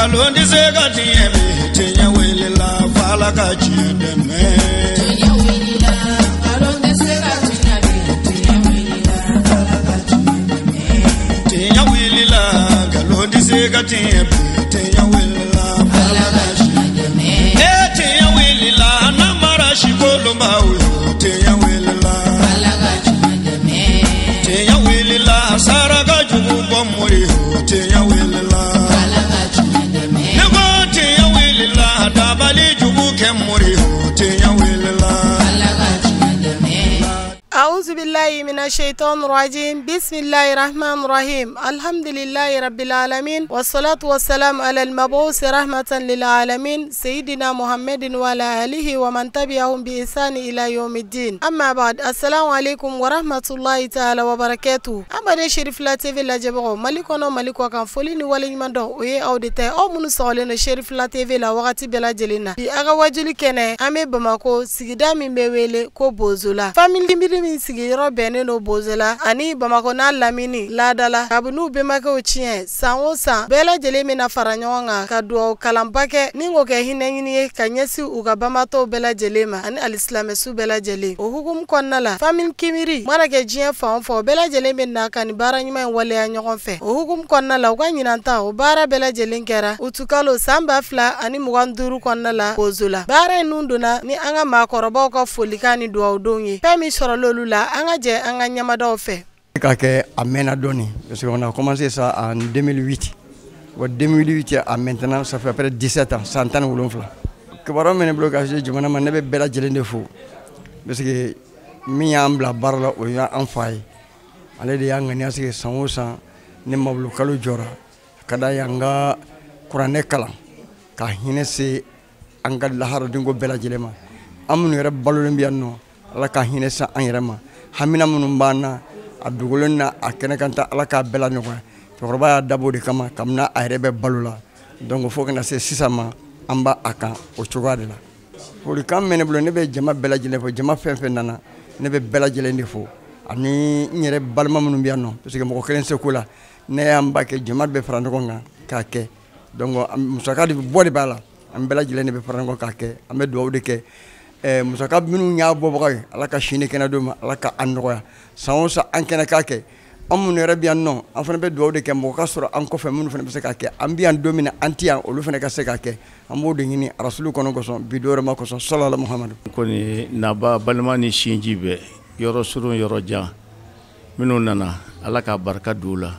Nkalon tɛ se ka tiɲɛ bi, tiɲɛ wulila f'Ala ka tiɲɛ dɛmɛ. Tiɲɛ wulila, nkalon tɛ se ka tiɲɛ bi, tiɲɛ wulila f'Ala ka tiɲɛ dɛmɛ. Tiɲɛ wulila, nkalon tɛ se ka tiɲɛ bi, tiɲɛ wulila f'Ala ka tiɲɛ dɛmɛ. E tiɲɛ wulila, namara si kolonbaw yo, tiɲɛ wulila f'Ala ka tiɲɛ dɛmɛ. Tiɲɛ wulila, saraka jugu bɔ mori yo, tiɲɛ wulila f'Ala ka tiɲɛ dɛmɛ. Ne ko tiɲɛ wulila, dabali jugu kɛ mori yo, tiɲɛ wulila f'Ala ka tiɲɛ dɛmɛ. أعوذ بالله من الشيطان الرجيم. بسم الله الرحمن الرحيم. الحمد لله رب العالمين، والصلاة والسلام على المبعوث رحمة للعالمين سيدنا محمد وعلى آله ومن تبعهم بإحسان إلى يوم الدين. أما بعد، السلام عليكم ورحمة الله تعالى وبركاته. An baden Cherifla TV lajɛbagaw, Mali kɔnɔ, Mali kɔ kan, foli ni waleɲuman dɔn o ye aw de ta ye, aw minnu sɔgɔlen don Cherifla TV la wagati bɛɛ lajɛlen na. Bi a ka wajuli kɛnɛ, an bɛ Bamako, sigida min bɛ wele ko Bozola, famille Kinbiri min sigiyɔrɔ bɛnnen don Bozola ani Bamakɔ n'a lamini laadala, kabini u bɛnbakɛw tiɲɛ, san o san bɛɛ lajɛlen bɛna fara ɲɔgɔn kan ka dugawu kalanba kɛ ni k'o kɛ hinɛ ɲini ye ka ɲɛsin u ka banbatɔw bɛɛ lajɛlen ma ani alisilamɛsu bɛɛ lajɛlen. O hukumu kɔnɔna la, famille Kinbiri mana kɛ diɲɛ fan o fan, o bɛɛ lajɛlen bɛ na ka nin baara ɲuman in waleya ɲɔgɔn fɛ. O hukumu kɔnɔna la, u ka ɲinan ta o baara bɛɛ lajɛlen kɛra utukalo san 2025 kɔnɔna la Bozola. Baara in nun donna ni an ka maakɔrɔbaw ka folikan ni dugawudenw ye. Fɛn min sɔrɔla olu la, an ka jɛ an ka ɲɛmadaw fɛ. K'a kɛ a mɛnna dɔɔni, parce qu'on a commencé ça en 2008. Bon, 2008 à maintenant, ça fait près de 17 ans, san 17. Kibaruya min bɛ ne bolo ka se jamana ma, ne bɛ bɛɛ lajɛlen de fo, parce que min y'an bila baara la, o y'an fa ye. Ale de y'an ŋaniya sigi san o san ni mawulu kalo jɔra, a ka d'an ye an ka kuranɛ kalan ka hinɛ se an ka laharadenko bɛɛ lajɛlen ma. An minnu yɛrɛ balolen bɛ yan nɔ, Ala ka hinɛ se an yɛrɛ ma. Hamina minnu b'an na a dogolen na, a kɛnɛ kan ta, Ala k'a bɛɛ la nɔgɔya. Cɛkɔrɔba y'a dabɔ o de kama kabini a yɛrɛ bɛ balo la, donc fo kana se sisan ma, an b'a a kan o cogoya de la. Folikan min bɛ ne bolo, ne bɛ jama bɛɛ lajɛlen fo. Jama fɛn fɛn nana, ne bɛ bɛɛ lajɛlen de fo, ani n yɛrɛ balima minnu bɛ yan nɔ, parce que mɔgɔ kelen se ko la, ne y'an ba kɛ, jama bɛ fara ɲɔgɔn kan k'a kɛ. Donc musaka de bɔ de b'a la, an bɛɛ lajɛlen de bɛ fara ɲɔgɔn kan k'a kɛ. An bɛ dugawu de kɛ musaka minnu y'a bɔbaga ye, Ala ka sini kɛnɛ d'u ma, Ala ka an nɔgɔya. San o san an kɛnɛ k'a kɛ. An minnu yɛrɛ bɛ yan nɔ, an fana bɛ dugawu de kɛ mɔgɔ ka sɔrɔ an kɔfɛ minnu fana bɛ se k'a kɛ. An bɛ yan don min na, an tɛ yan, olu fana ka se k'a kɛ. An b'o de ɲini Rasulu kɔnɔ kosɔn, bi don ma kosɔn, salala Muhamadu. Kɔni naba balima ni sinji bɛɛ, yɔrɔ surun yɔrɔ jan, minnu nana, Ala ka barika don u la.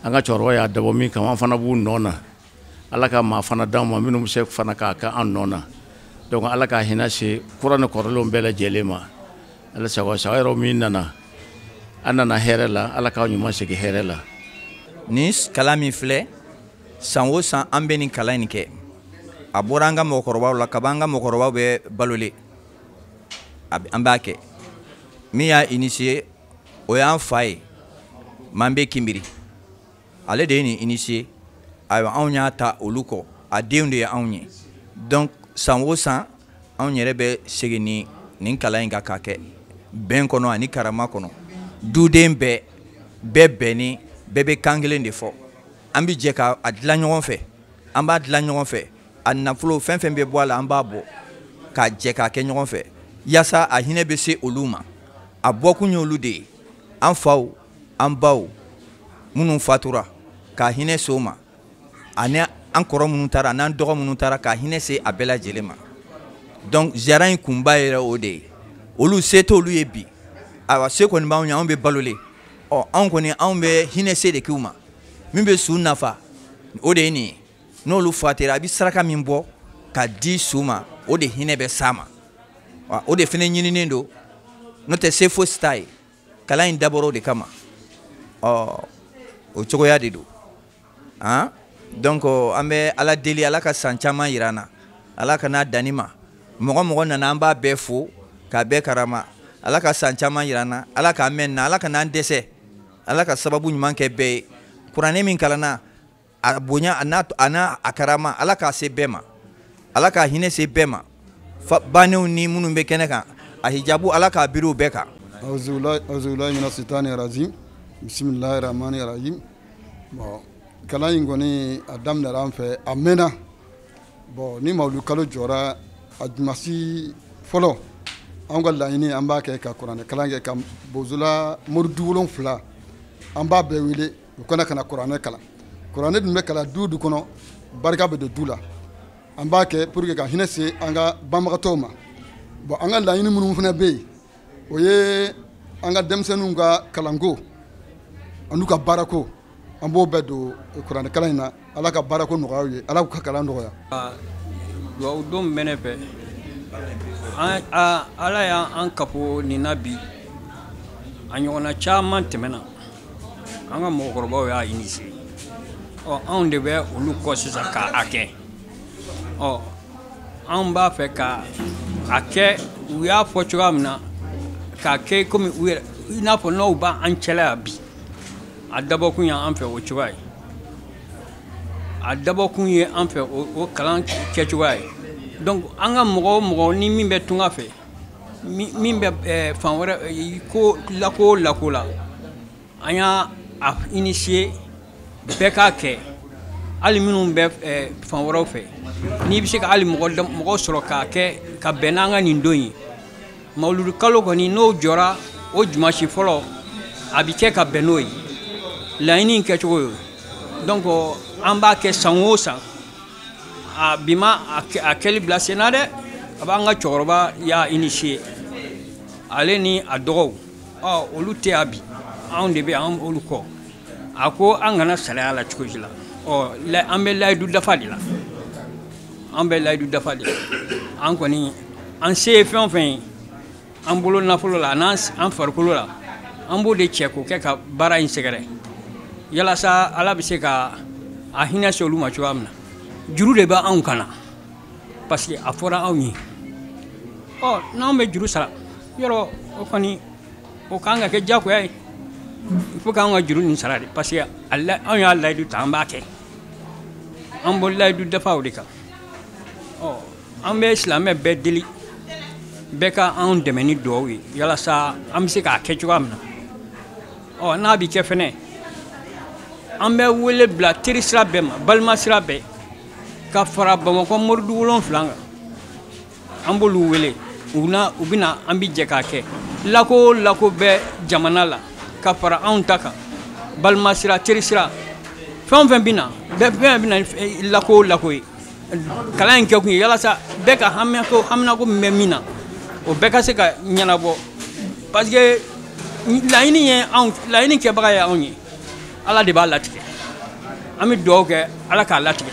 An ka cɛkɔrɔba y'a dabɔ min kama, an fana b'u nɔ na. Ala ka maa fana d'an ma minnu bɛ se fana k'a kɛ an nɔ na. Donc Ala ka hinɛ se kura ni kɔrɔlenw bɛɛ lajɛlen ma. Ala sago sago yɔrɔ min nana, an nana hɛrɛ la, Ala k'aw ɲuman segin hɛrɛ la. Nin kalan min filɛ, san o san an bɛ nin kalan in kɛ. A bɔra an ka mɔgɔkɔrɔbaw la, kaban an ka mɔgɔkɔrɔbaw bɛ balolen, an b'a kɛ. Min y'a initier, o y'an fa ye, Manbe Kinbiri. Ale de ye nin initier. Ayiwa, anw y'a ta olu kɔ, a denw de ye anw ye. Donc san o san anw yɛrɛ bɛ segin ni nin kalan in kan k'a kɛ bɛn kɔnɔ ani karama kɔnɔ. Duden bɛɛ bɛɛ bɛnnen, bɛɛ bɛ kan kelen de fɔ. An bɛ jɛ ka a dilan ɲɔgɔn fɛ, an b'a dilan ɲɔgɔn fɛ. A nafolo fɛn fɛn bɛ bɔ a la, an b'a bɔ k'a jɛ k'a kɛ ɲɔgɔn fɛ, yaasa a hinɛ bɛ se olu ma. A bɔkun ye olu de ye, an faw, an baw minnu fatura, k'a hinɛ se o ma, ani an kɔrɔ minnu taara, an'an dɔgɔ minnu taara, k'a hinɛ se a bɛɛ lajɛlen ma. Donc ziyara in kunba yɛrɛ o de ye. Olu se t'olu ye bi, ayiwa se kɔni b'anw ye, anw bɛ balolen. Ɔ, anw kɔni anw bɛ hinɛ se de k'u ma. Min bɛ su nafa, o de ye nin ye. N'olu fatira, a bɛ saraka min bɔ ka di su ma, o de hinɛ bɛ s'a ma. Wa o de fana ɲininen don, n'o tɛ se fosi t'a ye. Kalan in dabɔra o de kama. Ɔ, o cogoya de don. Han? Donc an bɛ Ala deli, Ala ka san caman yira an na, Ala ka n'a danni ma. Mɔgɔ mɔgɔ nana, an b'a bɛɛ fo k'a bɛɛ karama. Ala ka san caman yira an na, Ala k'an mɛn na, Ala ka n'an dɛsɛ, Ala ka sababu ɲuman kɛ bɛɛ ye. Kuranɛ min kalanna, a bonya a n'a a karama, Ala k'a se bɛɛ ma, Ala k'a hinɛ se bɛɛ ma. Bannew ni minnu bɛ kɛnɛ kan, a hijabu Ala k'a biri u bɛɛ kan. Auzubillahi minash shaitani rajim. Bismillahir rahmanir rahim. Bon, Kalan in kɔni a daminɛra an fɛ a mɛnna. Bon, ni mawulu kalo jɔra a jumasi fɔlɔ, an ka laɲini an b'a kɛ ka kuranɛ kalan kɛ ka Bozola mori 7 an b'a bɛɛ wele u kana ka na kuranɛ kalan. Kuranɛ dun bɛ kalan du du kɔnɔ, barika bɛ don du la. An b'a kɛ pour que ka hinɛ se an ka banbagatɔw ma. Bon, an ka laɲini minnu fana bɛ yen, o ye an ka denmisɛnninw ka kalanko an'u ka baarako, an b'o bɛɛ don kuranɛ kalan in na. Ala ka baarako nɔgɔya u ye, Ala k'u ka kalan nɔgɔya. Duwawu don min bɛ ne fɛ, Ala y'an kafo nin na bi, a ɲɔgɔnna caman tɛmɛna, an ka mɔgɔkɔrɔbaw y'a initier. Ɔ, anw de bɛ olu kɔ sisan k'a kɛ. Ɔ, anw b'a fɛ ka a kɛ u y'a fɔ cogoya min na, k'a kɛ komi u yɛrɛ, i n'a fɔ n'aw b'an cɛla yan bi. A dabɔkun ye an fɛ o cogoya ye, a dabɔkun ye an fɛ o kalan kɛcogoya ye. Donc an ka mɔgɔ o mɔgɔ ni min bɛ tunga fɛ, min bɛ fan wɛrɛ ko lako lako la, an y'a initier bɛɛ k'a kɛ. Hali minnu bɛ fan wɛrɛw fɛ, n'i bɛ se ka hali mɔgɔ sɔrɔ k'a kɛ ka bɛn n'an ka nin don ye. Mawuludu kalo kɔni n'o jɔra o jumasi fɔlɔ, a bɛ kɛ ka bɛn n'o ye, laɲini kɛcogo ye. Donc an b'a kɛ san o san. A bi ma a kɛli bila sen na dɛ, a b'an ka cɛkɔrɔba y'a initier, ale ni a dɔgɔw. Ɔ, olu tɛ yan bi, anw de bɛ an olu kɔ. A ko an kana salaya la cogo si la. Ɔ, an bɛ layidu dafa de la, an bɛ layidu dafa de la. An kɔni an se ye fɛn o fɛn ye, an bolo nafolo la an'an farikolo la, an b'o de cɛ k'o kɛ ka baara in sɛgɛrɛ, yalasa Ala bɛ se ka a hinɛ se olu ma cogoya min na. Juru de bɛ anw kan na, parce que a fɔra anw ye. Ɔ, n'anw bɛ juru sara yɔrɔ, o kɔni o kan ka kɛ diyagoya ye. Il faut k'anw ka juru nin sara de, parce que anw y'a layidu ta, an b'a kɛ, an b'o layidu dafa o de kan. Ɔ, an bɛ silamɛ bɛɛ deli, bɛɛ ka anw dɛmɛ ni duwawu ye, yalasa an bɛ se k'a kɛ cogoya min na. Ɔ, n'a bɛ kɛ fɛnɛ, an bɛ wele bila teri sira bɛɛ ma, balima sira bɛɛ, ka fara Bamakɔ moridu 7 kan. An b'olu wele, u bɛna, an bɛ jɛ k'a kɛ. Lako o lako bɛ jamana la, ka fara anw ta kan, balima sira, teri sira, fɛn o fɛn bɛ na, bɛɛ fɛn bɛ na lako o lako ye. Kalan in kɛkun ye yalasa bɛɛ ka haminako min bɛ min na, o bɛɛ ka se ka ɲɛnabɔ. Parce que laɲini ye anw, laɲini kɛbaga ye anw ye, Ala de b'a latigɛ. An bɛ dugawu kɛ Ala k'a latigɛ,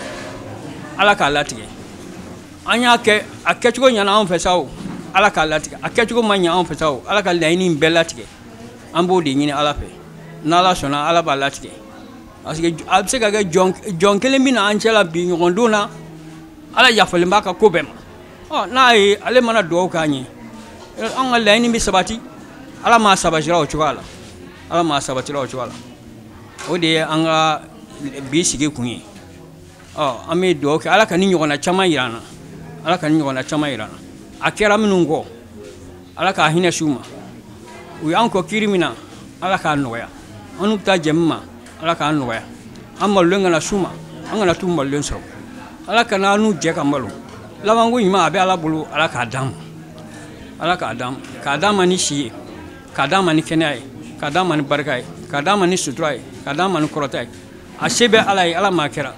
Ala k'a latigɛ. An y'a kɛ, a kɛcogo ɲɛna anw fɛ sa o, Ala k'a latigɛ. A kɛcogo ma ɲɛ anw fɛ sa o, Ala ka laɲini bɛɛ latigɛ. An b'o de ɲini Ala fɛ, n'Ala sɔnna Ala b'a latigɛ. Parce que a bɛ se ka kɛ jɔn kelen bɛ na an cɛ la bi ɲɔgɔn don na, Ala yafalen b'a ka ko bɛɛ ma. Ɔ, n'a ye ale mana dugawu k'an ye, an ka laɲini bɛ sabati. Ala m'a sabatira o cogoya la, Ala m'a sabatira o cogoya la. O de ye an ka bi sigi kun ye. Ɔ, an bɛ dugawu kɛ Ala ka ni ɲɔgɔnna caman yira an na, Ala ka ni ɲɔgɔnna caman yira an na. A kɛra minnu kɔ, Ala k'a hinɛ s'u ma. U y'an kɔ kiiri min na, Ala k'a nɔgɔya. An n'u ta jɛ min ma, Ala k'a nɔgɔya. An malolen kana s'u ma, an kana t'u malolen sɔrɔ. Ala kana an n'u jɛ ka malo. Labanko ɲuman a bɛ Ala bolo, Ala k'a d'an ma, Ala k'a d'an ma, k'a d'an ma ni si ye, k'a d'an ma ni kɛnɛya ye, k'a d'an ma ni barika ye, k'a d'an ma ni sutura ye, k'a d'an ma ni kɔrɔta ye. A se bɛ Ala ye, Ala m'a kɛra.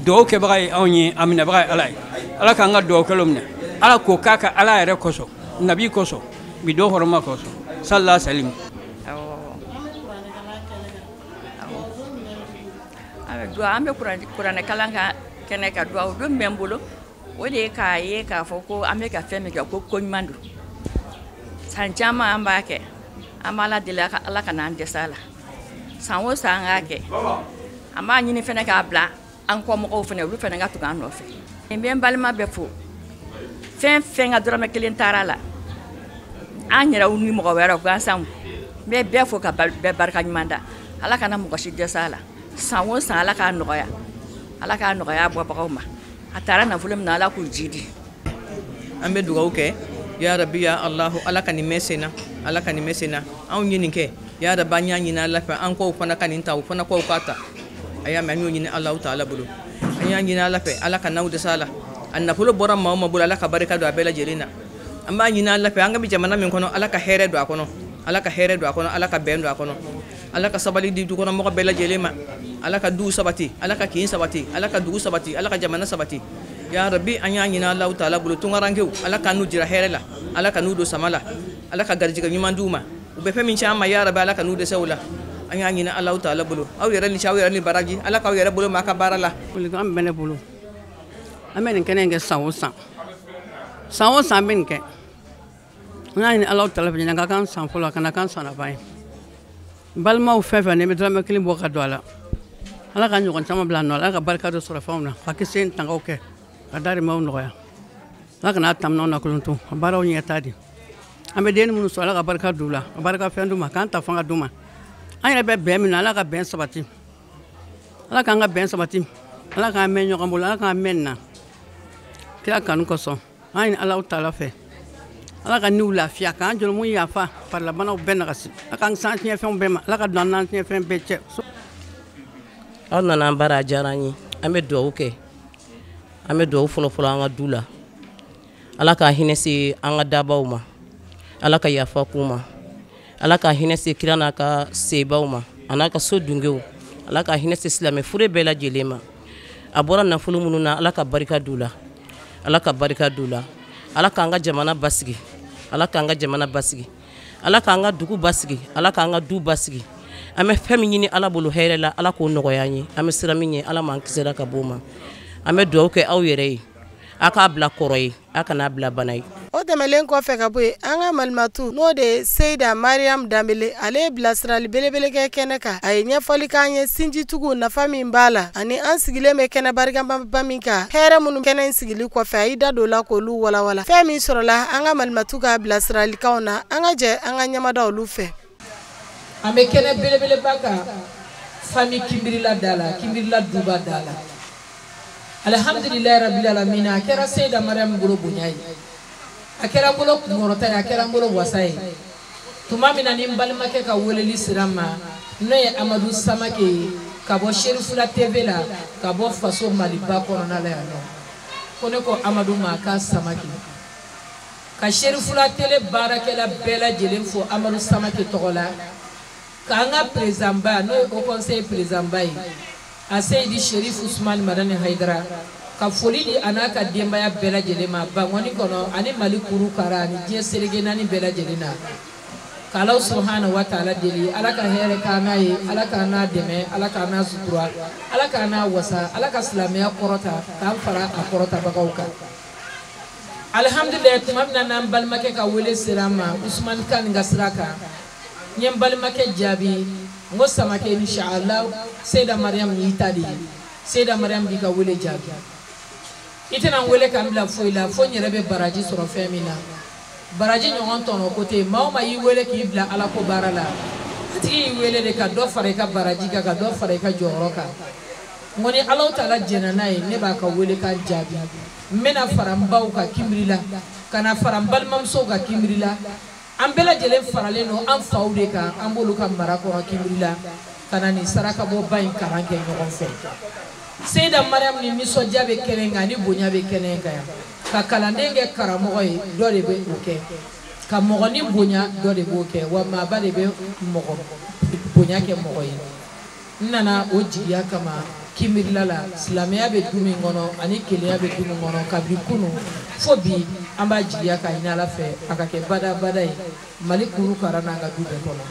Duwawu kɛbaga ye anw ye, a minɛbaga ye Ala ye. Ala k'an ka duwawu kɛlenw minɛ. Ala k'o k'a ka Ala yɛrɛ kosɔn, nabi kosɔn, bi don hɔrɔma kosɔn, sallallahu alaihi wasallam. An bɛ kuranɛ kalan ka kɛnɛ ka duwawu don bɛ n bolo, o de ye k'a ye k'a fɔ ko an bɛ ka fɛn min kɛ ko ɲuman don. San caman an b'a kɛ, an b'Ala deli Ala ka n'an dɛsɛ a la. San o san an k'a kɛ, an b'a ɲini fɛnɛ k'a bila an kɔ mɔgɔw fɛnɛ, olu fɛnɛ ka tugu an nɔfɛ. N bɛ n balima bɛɛ fo, fɛn fɛn ka dɔrɔmɛ kelen taara la, an yɛrɛw ni mɔgɔ wɛrɛw gansanw, n bɛ bɛɛ fo ka bɛɛ barika ɲuman da. Ala kana mɔgɔ si dɛsɛ a la. San o san Ala k'a nɔgɔya, Ala k'a nɔgɔya bɔbagaw ma. A taara nafolo min na, Ala k'u jidi. An bɛ dugawu kɛ, ya Rabbi ya Allahu, Ala ka nin mɛn sen na, Ala ka nin mɛn sen na. Anw ye nin kɛ, ya Rabbi, an y'a ɲini Ala fɛ, an kɔw fana ka nin ta, u fana kɔw k'a ta. A y'a mɛn, an y'o ɲini Alahu taala bolo, an y'a ɲini Ala fɛ, Ala ka n'aw dɛsɛ a la. A nafolo bɔra maa o maa bolo, Ala ka barika don a bɛɛ lajɛlen na. An b'a ɲini Ala fɛ, an ka bɛ jamana min kɔnɔ, Ala ka hɛrɛ don a kɔnɔ, Ala ka hɛrɛ don a kɔnɔ, Ala ka bɛn don a kɔnɔ, Ala ka sabali di dukɔnɔmɔgɔ bɛɛ lajɛlen ma, Ala ka duw sabati, Ala ka kin sabati, Ala ka dugu sabati, Ala ka jamana sabati. Ya Rabbi, an y'a ɲini Alahu taala bolo, tunkarankew, Ala ka n'u jira hɛrɛ la, Ala ka n'u don sama la, Ala ka garijɛgɛ ɲuman d'u ma. U bɛ fɛn min ci an ma, ya Rabbi, Ala ka n'u dɛsɛ o la. An y'a ɲini Alahu taala bolo, aw yɛrɛ ni ce, aw yɛrɛ ni baraji, Ala k'aw yɛrɛ bolo ma ka baara la. Folikan bɛ ne bolo, an bɛ nin kɛnɛ in kɛ san o san, san o san an bɛ nin kɛ. An y'a ɲini Alahu taala fɛ, ɲinan ka k'an san fɔlɔ, a kana k'an san laban ye. N balimaw fɛn fɛn, ni bɛ dɔrɔmɛ kelen bɔ ka don a la, Ala ka ɲɔgɔn caman bila a nɔ la, Ala ka barika dɔ sɔrɔ fɛnw na, ka kisi ni tangaw kɛ, ka darimɛw nɔgɔya, Ala kana taminɛw nakolon to, a baaraw ɲɛtaa di. An bɛ den minnu sɔrɔ, Ala ka barika d'u la, ka barika fɛn d'u ma, k'an ta fanga d'u ma. An yɛrɛ bɛ bɛn min na, Ala ka bɛn sabati, Ala k'an ka bɛn sabati, Ala k'an mɛn ɲɔgɔn bolo, Ala k'an mɛn nin na kira kanu kosɔn. An ɲini Alahu taala fɛ, Ala ka niw lafiya, k'an jolomu yafa, farilabanaw bɛɛ nagasi, Ala k'an san tiɲɛfɛnw bɛɛ ma, Ala ka don an n'an tiɲɛfɛn bɛɛ cɛ. Aw nana an baara, a diyara an ye. An bɛ dugawu kɛ, an bɛ dugawu fɔlɔfɔlɔ an ka du la, Ala ka hinɛ se an ka dabaw ma, Ala ka yafa k'u ma, Ala ka hinɛ se kira n'a ka sebaw ma, a n'a ka so dungew, Ala ka hinɛ se silamɛ fure bɛɛ lajɛlen ma. A bɔra nafolo minnu na, Ala ka barika d'u la, Ala ka barika d'u la, Ala k'an ka jamana basigi, Ala k'an ka jamana basigi, Ala k'an ka dugu basigi, Ala k'an ka du basigi. An bɛ fɛn min ɲini Ala bolo hɛrɛ la, Ala k'o nɔgɔya an ye. An bɛ sira min ɲɛ, Ala m'an kisira ka bɔ o ma. An bɛ dugawu kɛ aw yɛrɛ ye, a k'a bila kɔrɔ ye, a kana bila bana ye. O tɛmɛlen kɔfɛ ka bɔ yen, an ka malimatu, n'o de ye Seyida Mariam Danbele, ale ye bilasirali belebele kɛ kɛnɛ kan. A ye ɲɛfɔli k'an ye sinjitugu nafa min b'a la, ani an sigilen bɛ kɛnɛ barikaba min kan, hɛrɛ minnu kɛnɛ in sigili kɔfɛ, a y'i da don o la k'olu walawala. Fɛn min sɔrɔla an ka malimatu ka bilasiralikanw na, an ka jɛ an ka ɲɛmada olu fɛ. An bɛ kɛnɛ belebeleba kan, famille Kinbirila da la, Kinbirila duba da la. Alhamdulilayi rabbil alamin, a kɛra Seyida Mariam bolo bonya ye, a kɛra n bolo kunkɔrɔta ye, a kɛra n bolo wasa ye. Tuma min na ni n balimakɛ ka weleli sera n ma, n'o ye Amadu Samake ye, ka bɔ Serifula TV la, ka bɔ faso Maliba kɔnɔna la yan nɔ, ko ne ko Amadu ma k'a Samake, ka Serifula télé baarakɛla bɛɛ lajɛlen fo Amadu Samake tɔgɔ la, k'an ka président ba, n'o ye Haut Conseil président ba ye, a Seyidi Sherif Usumani Madani Hayidara, ka foli di a n'a ka denbaya bɛɛ lajɛlen ma Bankɔni kɔnɔ ani Mali kuru kara ani diɲɛ seleke naani bɛɛ lajɛlen na. K'Ala subahana wa taala deli, Ala ka hɛrɛ k'an n'a ye, Ala k'an n'a dɛmɛ, Ala k'an n'a sutura, Ala k'an n'a wasa, Ala ka silamɛya kɔrɔta k'an fara a kɔrɔtabagaw kan. Alihamdulilayi, tuma min na n'an balimakɛ ka wele sera an ma Usumani Kani ka sira kan, n ye n balimakɛ jaabi, n ko Samake, inshallah Seyida Mariam y'i ta de ye, Seyida Mariam b'i ka wele jaabi. I tɛna n wele ka n bila foyi la, fo n yɛrɛ bɛ baraji sɔrɔ fɛn min na. Baraji ɲɔgɔn tɔnɔ ko tɛ yen. Maa o maa y'i wele k'i bila Ala ko baara la, a tigi y'i wele de ka dɔ fara i ka baraji kan, ka dɔ fara i ka jɔyɔrɔ kan. N ko ni Alahu taala jɛnna n'a ye, ne b'a ka welekan jaabi. N bɛna fara n baw kan Kinbirila, ka na fara n balimamusow kan Kinbirila. An bɛɛ lajɛlen faralen don an faw de kan, an b'olu ka mara kɔnɔ Kinbirila, ka na nin sarakabɔba in kalan kɛ ɲɔgɔn fɛ. Seyida Mariam ni nisɔndiya bɛ kɛnɛ kan, ni bonya bɛ kɛnɛ kan yan. Ka kalanden kɛ karamɔgɔ ye, dɔ de bɛ o kɛ. Ka mɔgɔnin bonya, dɔ de b'o kɛ. Wa maaba de bɛ mɔgɔ bonya kɛ mɔgɔ ye. N nana o jigiya kama Kinbirila la, silamɛya bɛ du min kɔnɔ ani kelenya bɛ du min kɔnɔ, kabini kunun fo bi, an b'a jigiya ka ɲini Ala fɛ a ka kɛ badabada ye Mali kuru kara n'an ka du bɛɛ kɔnɔ.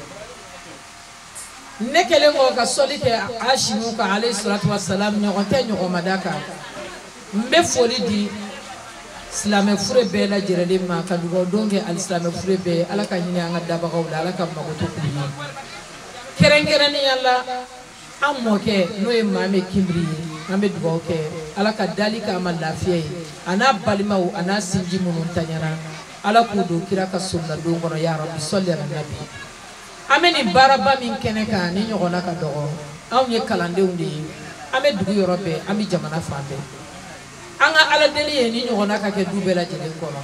Ne kɛlen kɔ ka sɔli kɛ Asimu kan alayhi salatu wa salam, ɲɔgɔn tɛ ɲɔgɔn ma da kan. N bɛ foli di silamɛ fure bɛɛ lajɛlen ma, ka dugawu don kɛ alisilamɛ fure bɛɛ ye, Ala ka hinɛ an ka dabagaw la, Ala ka mago to k'u ye. Kɛrɛnkɛrɛnnenya la, an mɔkɛ n'o ye Maame Kinbiri ye, an bɛ dugawu kɛ Ala ka dali k'a ma lafiya ye, a n'a balimaw a n'a sinji minnu tanyana, Ala k'u don kira ka sominadon kɔnɔ, ya Rabbi sɔli ala nabi. An bɛ nin baaraba min kɛnɛ kan, ni ɲɔgɔnna ka dɔgɔ, anw ye kalandenw de ye, an bɛ dugu yɔrɔ bɛɛ, an bɛ jamana fan bɛɛ. An ka Ala deli ye ni ɲɔgɔnna ka kɛ du bɛɛ lajɛlen kɔnɔ.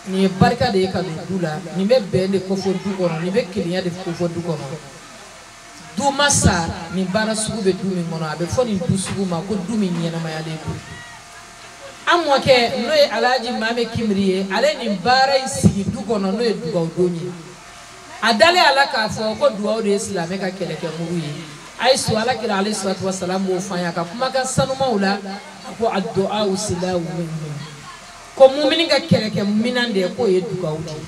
Nin ye barika de ye ka don du la, nin bɛ bɛn de kofɔ du kɔnɔ, nin bɛ kelenya de kofɔ du kɔnɔ. Du ma sa nin baara sugu bɛ du min kɔnɔ, a bɛ fɔ nin du sugu ma ko du min ɲɛnamayalen don. An mɔkɛ n'o ye Alhaji Mame Kinbiri ye, ale nin baara in sigi du kɔnɔ n'o ye dugawudon ye. A dalen a la k'a fɔ ko dugawu de ye silamɛ ka kɛlɛkɛmuru ye. A ye su Ala kira alayhi salatu wa salam b'o fɔ an ye a ka kumakan sanumaw la, a ko addu'a silahu mu'min, ko mumini ka kɛlɛkɛminan de ye k'o ye dugawu de ye.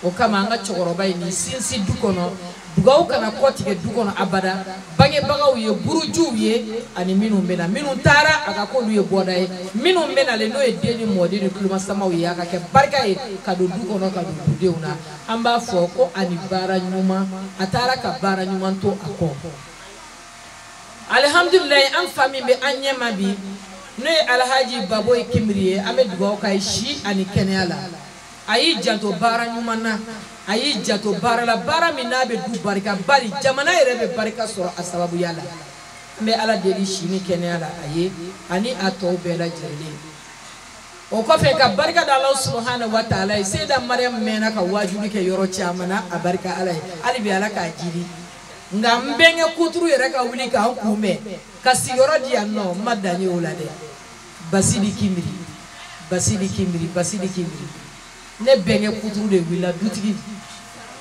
O kama an ka cɛkɔrɔba in nin sinsin du kɔnɔ, dugawu kana kɔtigɛ du kɔnɔ abada. Bangebagaw ye, burujuw ye, ani minnu bɛna, minnu taara a ka k'olu ye bɔda ye, minnu bɛnalen n'o ye den ni mɔden ni tulomasamaw ye, a ka kɛ barika ye ka don du kɔnɔ, ka don dudenw na. An b'a fɔ ko ani baara ɲuman, a taara ka baara ɲuman to a kɔ. Alihamdulilayi, an fa min bɛ an ɲɛma bi n'o ye Alhaji Baboye Kinbiri ye, an bɛ dugawu k'a ye si ani kɛnɛya la. A y'i janto baara ɲuman na, a y'i janto baara la, baara min n'a bɛ du barika, bari jamana yɛrɛ bɛ barika sɔrɔ a sababuya la. An bɛ Ala deli si ni kɛnɛya la a ye ani a tɔw bɛɛ lajɛlen. O kɔfɛ ka barika da Alahu subahana wa taala ye. Seyida Mariam mɛnna ka waajuli kɛ yɔrɔ caman na, a barika Ala ye, hali bi Ala k'a jidi. Nka n bɛnkɛ kuturu yɛrɛ ka wuli k'an kunbɛn ka sigiyɔrɔ di yan nɔ, n ma dan ye o la dɛ. Basidi Kinbiri, Basidi Kinbiri, Basidi Kinbiri, ne bɛnkɛ kuturu de wulila dutigi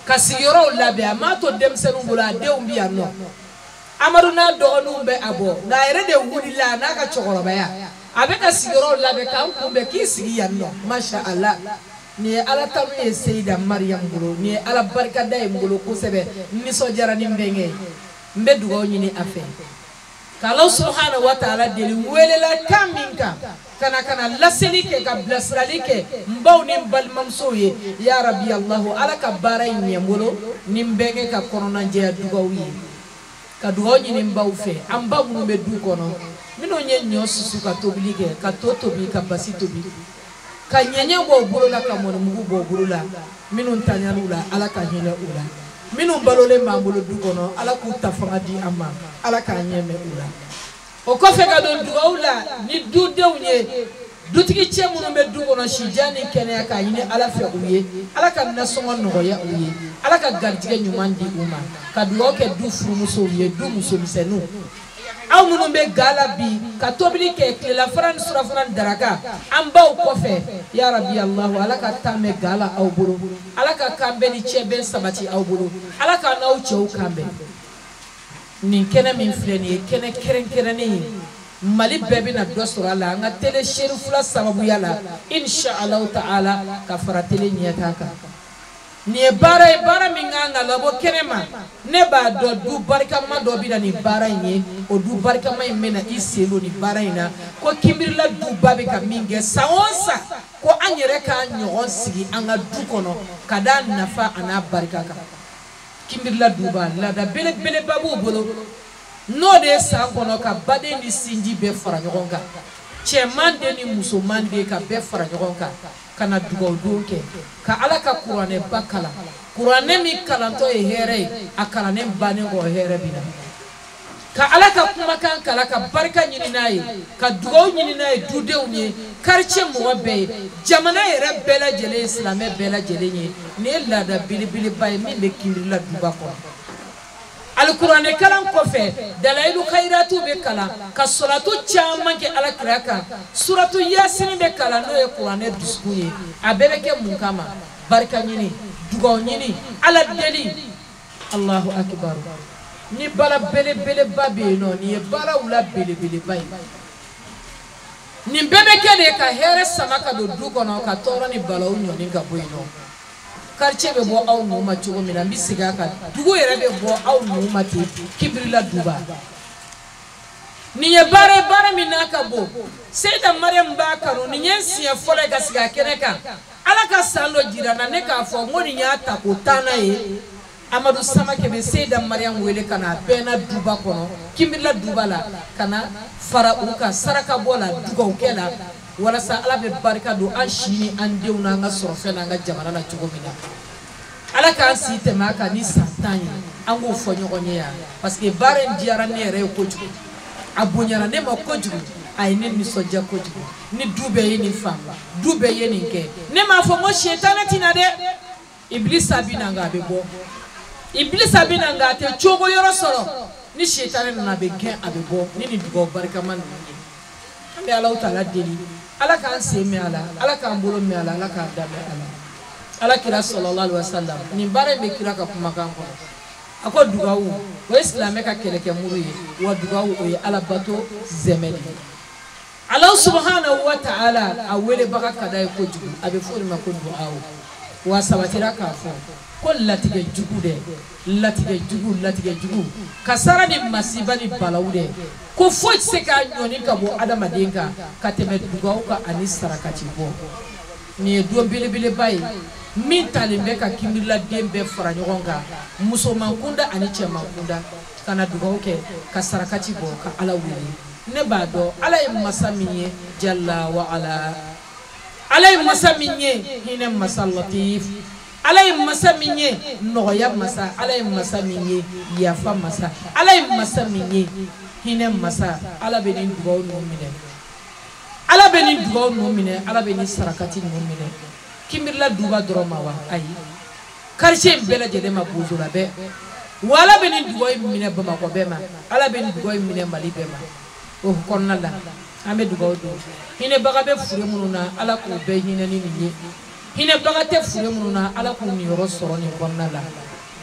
ka sigiyɔrɔw labɛn. A m'a to denmisɛnninw bolo, a denw bɛ yan nɔ. Amadu n'a dɔgɔninw bɛ a bɔ, nka a yɛrɛ de wulila a n'a ka cɛkɔrɔbaya, a bɛ ka sigiyɔrɔw labɛn k'an kunbɛn k'i sigi yan nɔ. Masha Allah, nin ye Ala tanu ye Seyida Mariam bolo, nin ye Ala barikada ye n bolo kosɛbɛ. N nisɔndiyara ni n bɛnkɛ ye, n bɛ dugawu ɲini a fɛ k'Ala subahana wa taala deli. N welela kan min kan, ka na laseli kɛ, ka bilasirali kɛ n baw ni n balimamusow ye. Ya rabi Alahu, Ala ka baara in ɲɛ n bolo ni n bɛnkɛ ka kɔnɔnajɛya dugawu ye. Ka dugawu ɲini n baw fɛ, an ba minnu bɛ du kɔnɔ, minnu ye ɲɔ susu ka tobili kɛ, ka to tobi, ka basi tobi, ka ɲɛɲɛ bɔ u bolo la, ka mɔnimugu bɔ u bolo la, minnu tanyal'u la, Ala ka hinɛ u la. Minnu balolen b'an bolo du kɔnɔ, Ala k'u ta fanga di an ma, Ala k'an ɲɛ mɛn u la. O kɔfɛ ka don dugawu la ni dudenw ye, dutigi cɛ minnu bɛ du kɔnɔ, sijan ni kɛnɛya k'a ɲini Ala fɛ u ye, Ala ka nasɔngɔ nɔgɔya u ye, Ala ka garijɛgɛ ɲuman di u ma. Ka dugawu kɛ du furumusow ye, du musomisɛnninw, aw minnu bɛ ga la bi ka tobili kɛ tilelafana ni surafana ni daraka, an baw kɔfɛ, ya rabi Alahu, Ala ka taa mɛn ga la aw bolo, Ala ka kan bɛn ni cɛ bɛn sabati aw bolo, Ala ka n'aw cɛw kan bɛn. Nin kɛnɛ min filɛ nin ye, kɛnɛ kɛrɛnkɛrɛnnen ye, Mali bɛɛ bɛna dɔ sɔrɔ a la an ka télé Cherifula sababuya la, insha Allahu ta'ala, ka fara télé ɲɛtaa kan. Nin ye baara ye, baara min kan ka labɔ kɛnɛ ma. Ne b'a dɔn du barikama dɔ bɛ na nin baara in ye, o du barikama in bɛna i sen don nin baara in na. Ko Kinbirila duba bɛ ka min kɛ san o san, ko an yɛrɛ k'a ɲɔgɔn sigi an ka du kɔnɔ ka d'a nafa a n'a barika kan. Kinbirila duba laada belebeleba b'u bolo, n'o de ye san kɔnɔ ka baden ni sinji bɛɛ fara ɲɔgɔn kan, cɛman den ni musoman den ka bɛɛ fara ɲɔgɔn kan, ka na dugawudon kɛ, ka Ala ka kuranɛba kalan. Kuranɛ min kalantɔ ye hɛrɛ ye, a kalannen bannen kɔ hɛrɛ bɛ na. Ka Ala ka kumakan kalan, ka barika ɲini n'a ye, ka dugawu ɲini n'a ye dudenw ye, quartier mɔgɔ bɛɛ ye, jamana yɛrɛ bɛɛ lajɛlen ye, silamɛ bɛɛ lajɛlen ye. Nin ye laada belebeleba ye min bɛ Kinbirila duba kɔnɔ. Alikuranɛ kalan kɔfɛ, dalayilu kayiratu bɛ kalan, ka sɔlatu caman kɛ Ala kira kan, suratu yasini bɛ kalan n'o ye kuranɛ dusukun ye. A bɛɛ bɛ kɛ mun kama? Barika ɲini, dugawu ɲini, Ala deli. Alahu akibaru. Ni baara belebeleba bɛ yen nɔ, nin ye baaraw la belebeleba ye. Nin bɛɛ bɛ kɛ de ka hɛrɛ sama ka don du kɔnɔ, ka tɔɔrɔ ni balawu ɲɔni ka bɔ yen nɔ. Quartier bɛ bɔ aw nu ma cogo min na, n bɛ segin a kan, dugu yɛrɛ bɛ bɔ aw nu ma ten. Kinbirila duba, nin ye baara ye, baara min n'a ka bon. Seyida Mariam b'a kanu, nin ye n siɲɛ fɔlɔ ye ka sigi a kɛnɛ kan. Ala ka san dɔ jira n na, ne k'a fɔ n ko nin y'a ta ko tannan ye. Amadu Samakɛ bɛ Seyida Mariam wele ka na a bɛnna duba kɔnɔ, Kinbirila duba la, ka na fara u kan saraka bɔ la, dugawukɛ la, walasa Ala bɛ barika don an si ni an denw n'an ka sɔrɔfɛn n'an ka jamana la cogo min na. Ala k'an si tɛmɛ a kan ni san 10 ye, an k'o fɔ ɲɔgɔn ye yan, parce que baara in diyara ne yɛrɛ ye kojugu, a bonyara ne ma kojugu, a ye ne nisɔndiya kojugu. Ni du bɛɛ ye nin faamu, du bɛɛ ye nin kɛ, ne m'a fɔ n ko sitanɛ tɛna dɛ, Ibilisa bɛ na, nka a bɛ bɔ. Ibilisa bɛ na nka a tɛ cogo yɔrɔ sɔrɔ ni sitani nana a bɛ gɛn a bɛ bɔ ni nin dugawu barikama ninnu ye. An bɛ Alahu taala deli, Ala k'an sen mɛn a la, Ala k'an bolo mɛn a la, Ala k'an da mɛn a la. Ala kira sallallahu alaihi wasallam nin baara in bɛ kira ka kumakan kɔnɔ. A ko dugawu o ye silamɛ ka kɛlɛkɛmuru ye, wa dugawu o ye Ala bato zɛmɛ de ye. Alahu subahanahu wa ta'ala a welebaga ka d'a ye kojugu, a bɛ fɔ o de ma ko dugawu. Wa sabatira k'a fɔ ko latigɛ jugu dɛ, latigɛ jugu, latigɛ jugu, kasara ni masiba ni balawu dɛ, ko foyi tɛ se k'a ɲɔni ka bɔ adamaden kan ka tɛmɛ dugawu kan ani sarakati bɔ. Nin ye don belebeleba ye min talen bɛ ka kinbiriladen bɛɛ fara ɲɔgɔn kan, musoman kunda ani cɛman kunda, ka na dugawu kɛ ka sarakati bɔ ka Ala wele. Ne b'a dɔn Ala ye masa min ye jalla wa ala, Ala ye masa min ye hinɛ masa latif, Ala ye masa min ye nɔgɔya masa, Ala ye masa min ye yafa masa, Ala ye masa min ye hinɛ masa. Ala bɛ nin dugawu ninnu minɛ, Ala bɛ nin dugawu ninnu minɛ, Ala bɛ nin sarakati ninnu minɛ. Kinbirila duba dɔrɔn ma wa? Ayi, quartier in bɛɛ lajɛlen ma, Bozola bɛɛ. Wa Ala bɛ nin dugawu in minɛ Bamakɔ bɛɛ ma, Ala bɛ nin dugawu in minɛ Mali bɛɛ ma. O kɔnɔna la an bɛ dugawu don. Hinɛbaga bɛ fure minnu na, Ala k'u bɛɛ hinɛ ni nin ye. Hinɛbaga tɛ fure minnu na, Ala k'u niyɔrɔ sɔrɔ nin kɔnɔna la.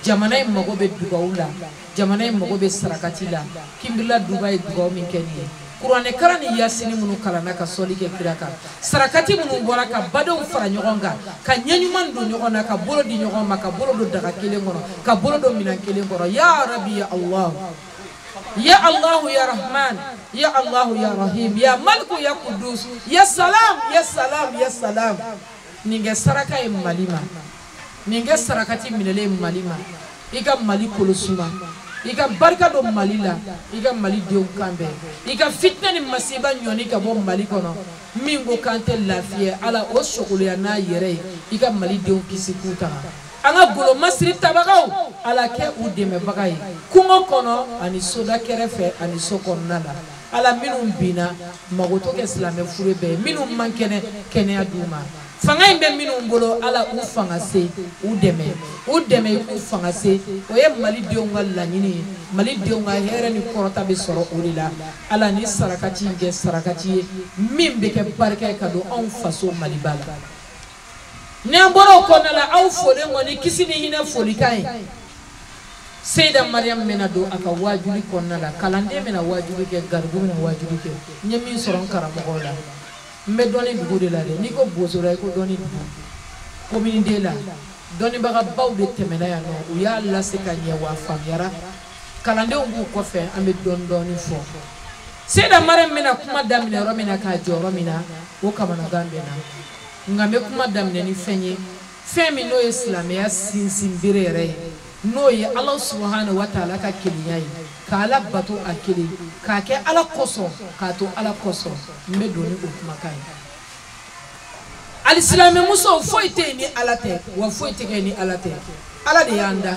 Jamana in mago bɛ dugawu la, jamana in mago bɛ sarakati la. Kinbirila duba ye dugawu min kɛ nin ye, kuranɛkalan ni yasini minnu kalanna ka sɔli kɛ kira kan, sarakati minnu bɔra ka badenw fara ɲɔgɔn kan, ka ɲɛ ɲuman don ɲɔgɔn na, ka bolo di ɲɔgɔn ma, ka bolo don daga kelen kɔnɔ, ka bolo don minɛn kelen kɔrɔ. Ya Rabi ya Allah, ya Allahu ya Rahman, ya Allahu ya Rahim, ya Maliku ya Kudus, ya Salam, ya Salam, ya Salam. Nin kɛ saraka ye Mali ma, nin kɛ sarakati minɛlen Mali ma. I ka Mali kolo suma, i ka barika don Mali la, i ka Mali denw kan bɛn, i ka fitinɛ ni masiba ɲɔni ka bɔ Mali kɔnɔ. Min ko k'an tɛ lafiya, Ala o sogoloya n'a yɛrɛ ye, i ka Mali denw kisi k'u tanga. An ka golomasiri tabagaw, Ala kɛ u dɛmɛbaga ye kungo kɔnɔ ani soda kɛrɛfɛ ani so kɔnɔna la. Ala minnu binna, magoto kɛ silamɛ fure bɛɛ ye, minnu man kɛnɛ, kɛnɛya d'u ma. Fanga in bɛ minnu bolo, Ala u fanga se, u dɛmɛ, u dɛmɛ i k'u fanga se. O ye Mali denw ka laɲini ye, Mali denw ka hɛrɛ ni kɔrɔta bɛ sɔrɔ o de la. Ala ni sarakati in kɛ sarakati ye min bɛ kɛ barika ye ka don anw faso Maliba la. Ni an bɔra o kɔnɔna la, aw folen kɔni kisi ni hinɛ folikan ye. Seyida Mariam bɛna don a ka waajuli kɔnɔna la, kalanden bɛna waajuli kɛ, garibu bɛna waajuli kɛ. N ye min sɔrɔ n karamɔgɔw la, n bɛ dɔnni dugu de la dɛ. N'i ko Bozola, i ko dɔnni dugu. Commune D la, dɔnnibagabaw de tɛmɛna yan nɔ, u y'a lase ka ɲɛ wa a faamuyara. Kalandenw b'u kɔfɛ, an bɛ dɔɔni dɔɔni fɔ. Seyida Mariam bɛna kuma daminɛ yɔrɔ min na k'a jɔ yɔrɔ min na, o kamanagan bɛ na. Nka n bɛ kuma daminɛ ni fɛn ye, fɛn min n'o ye silamɛya sinsin bere yɛrɛ ye, n'o ye Ala subahana wa taala ka kelenya ye, ka Ala bato a kelen, k'a kɛ Ala kosɔn, k'a to Ala kosɔn. N bɛ don ni o kumakan ye. Alisilamɛmusow, foyi tɛ yen ni Ala tɛ, wa foyi tɛ kɛ ni Ala tɛ. Ala de y'an da,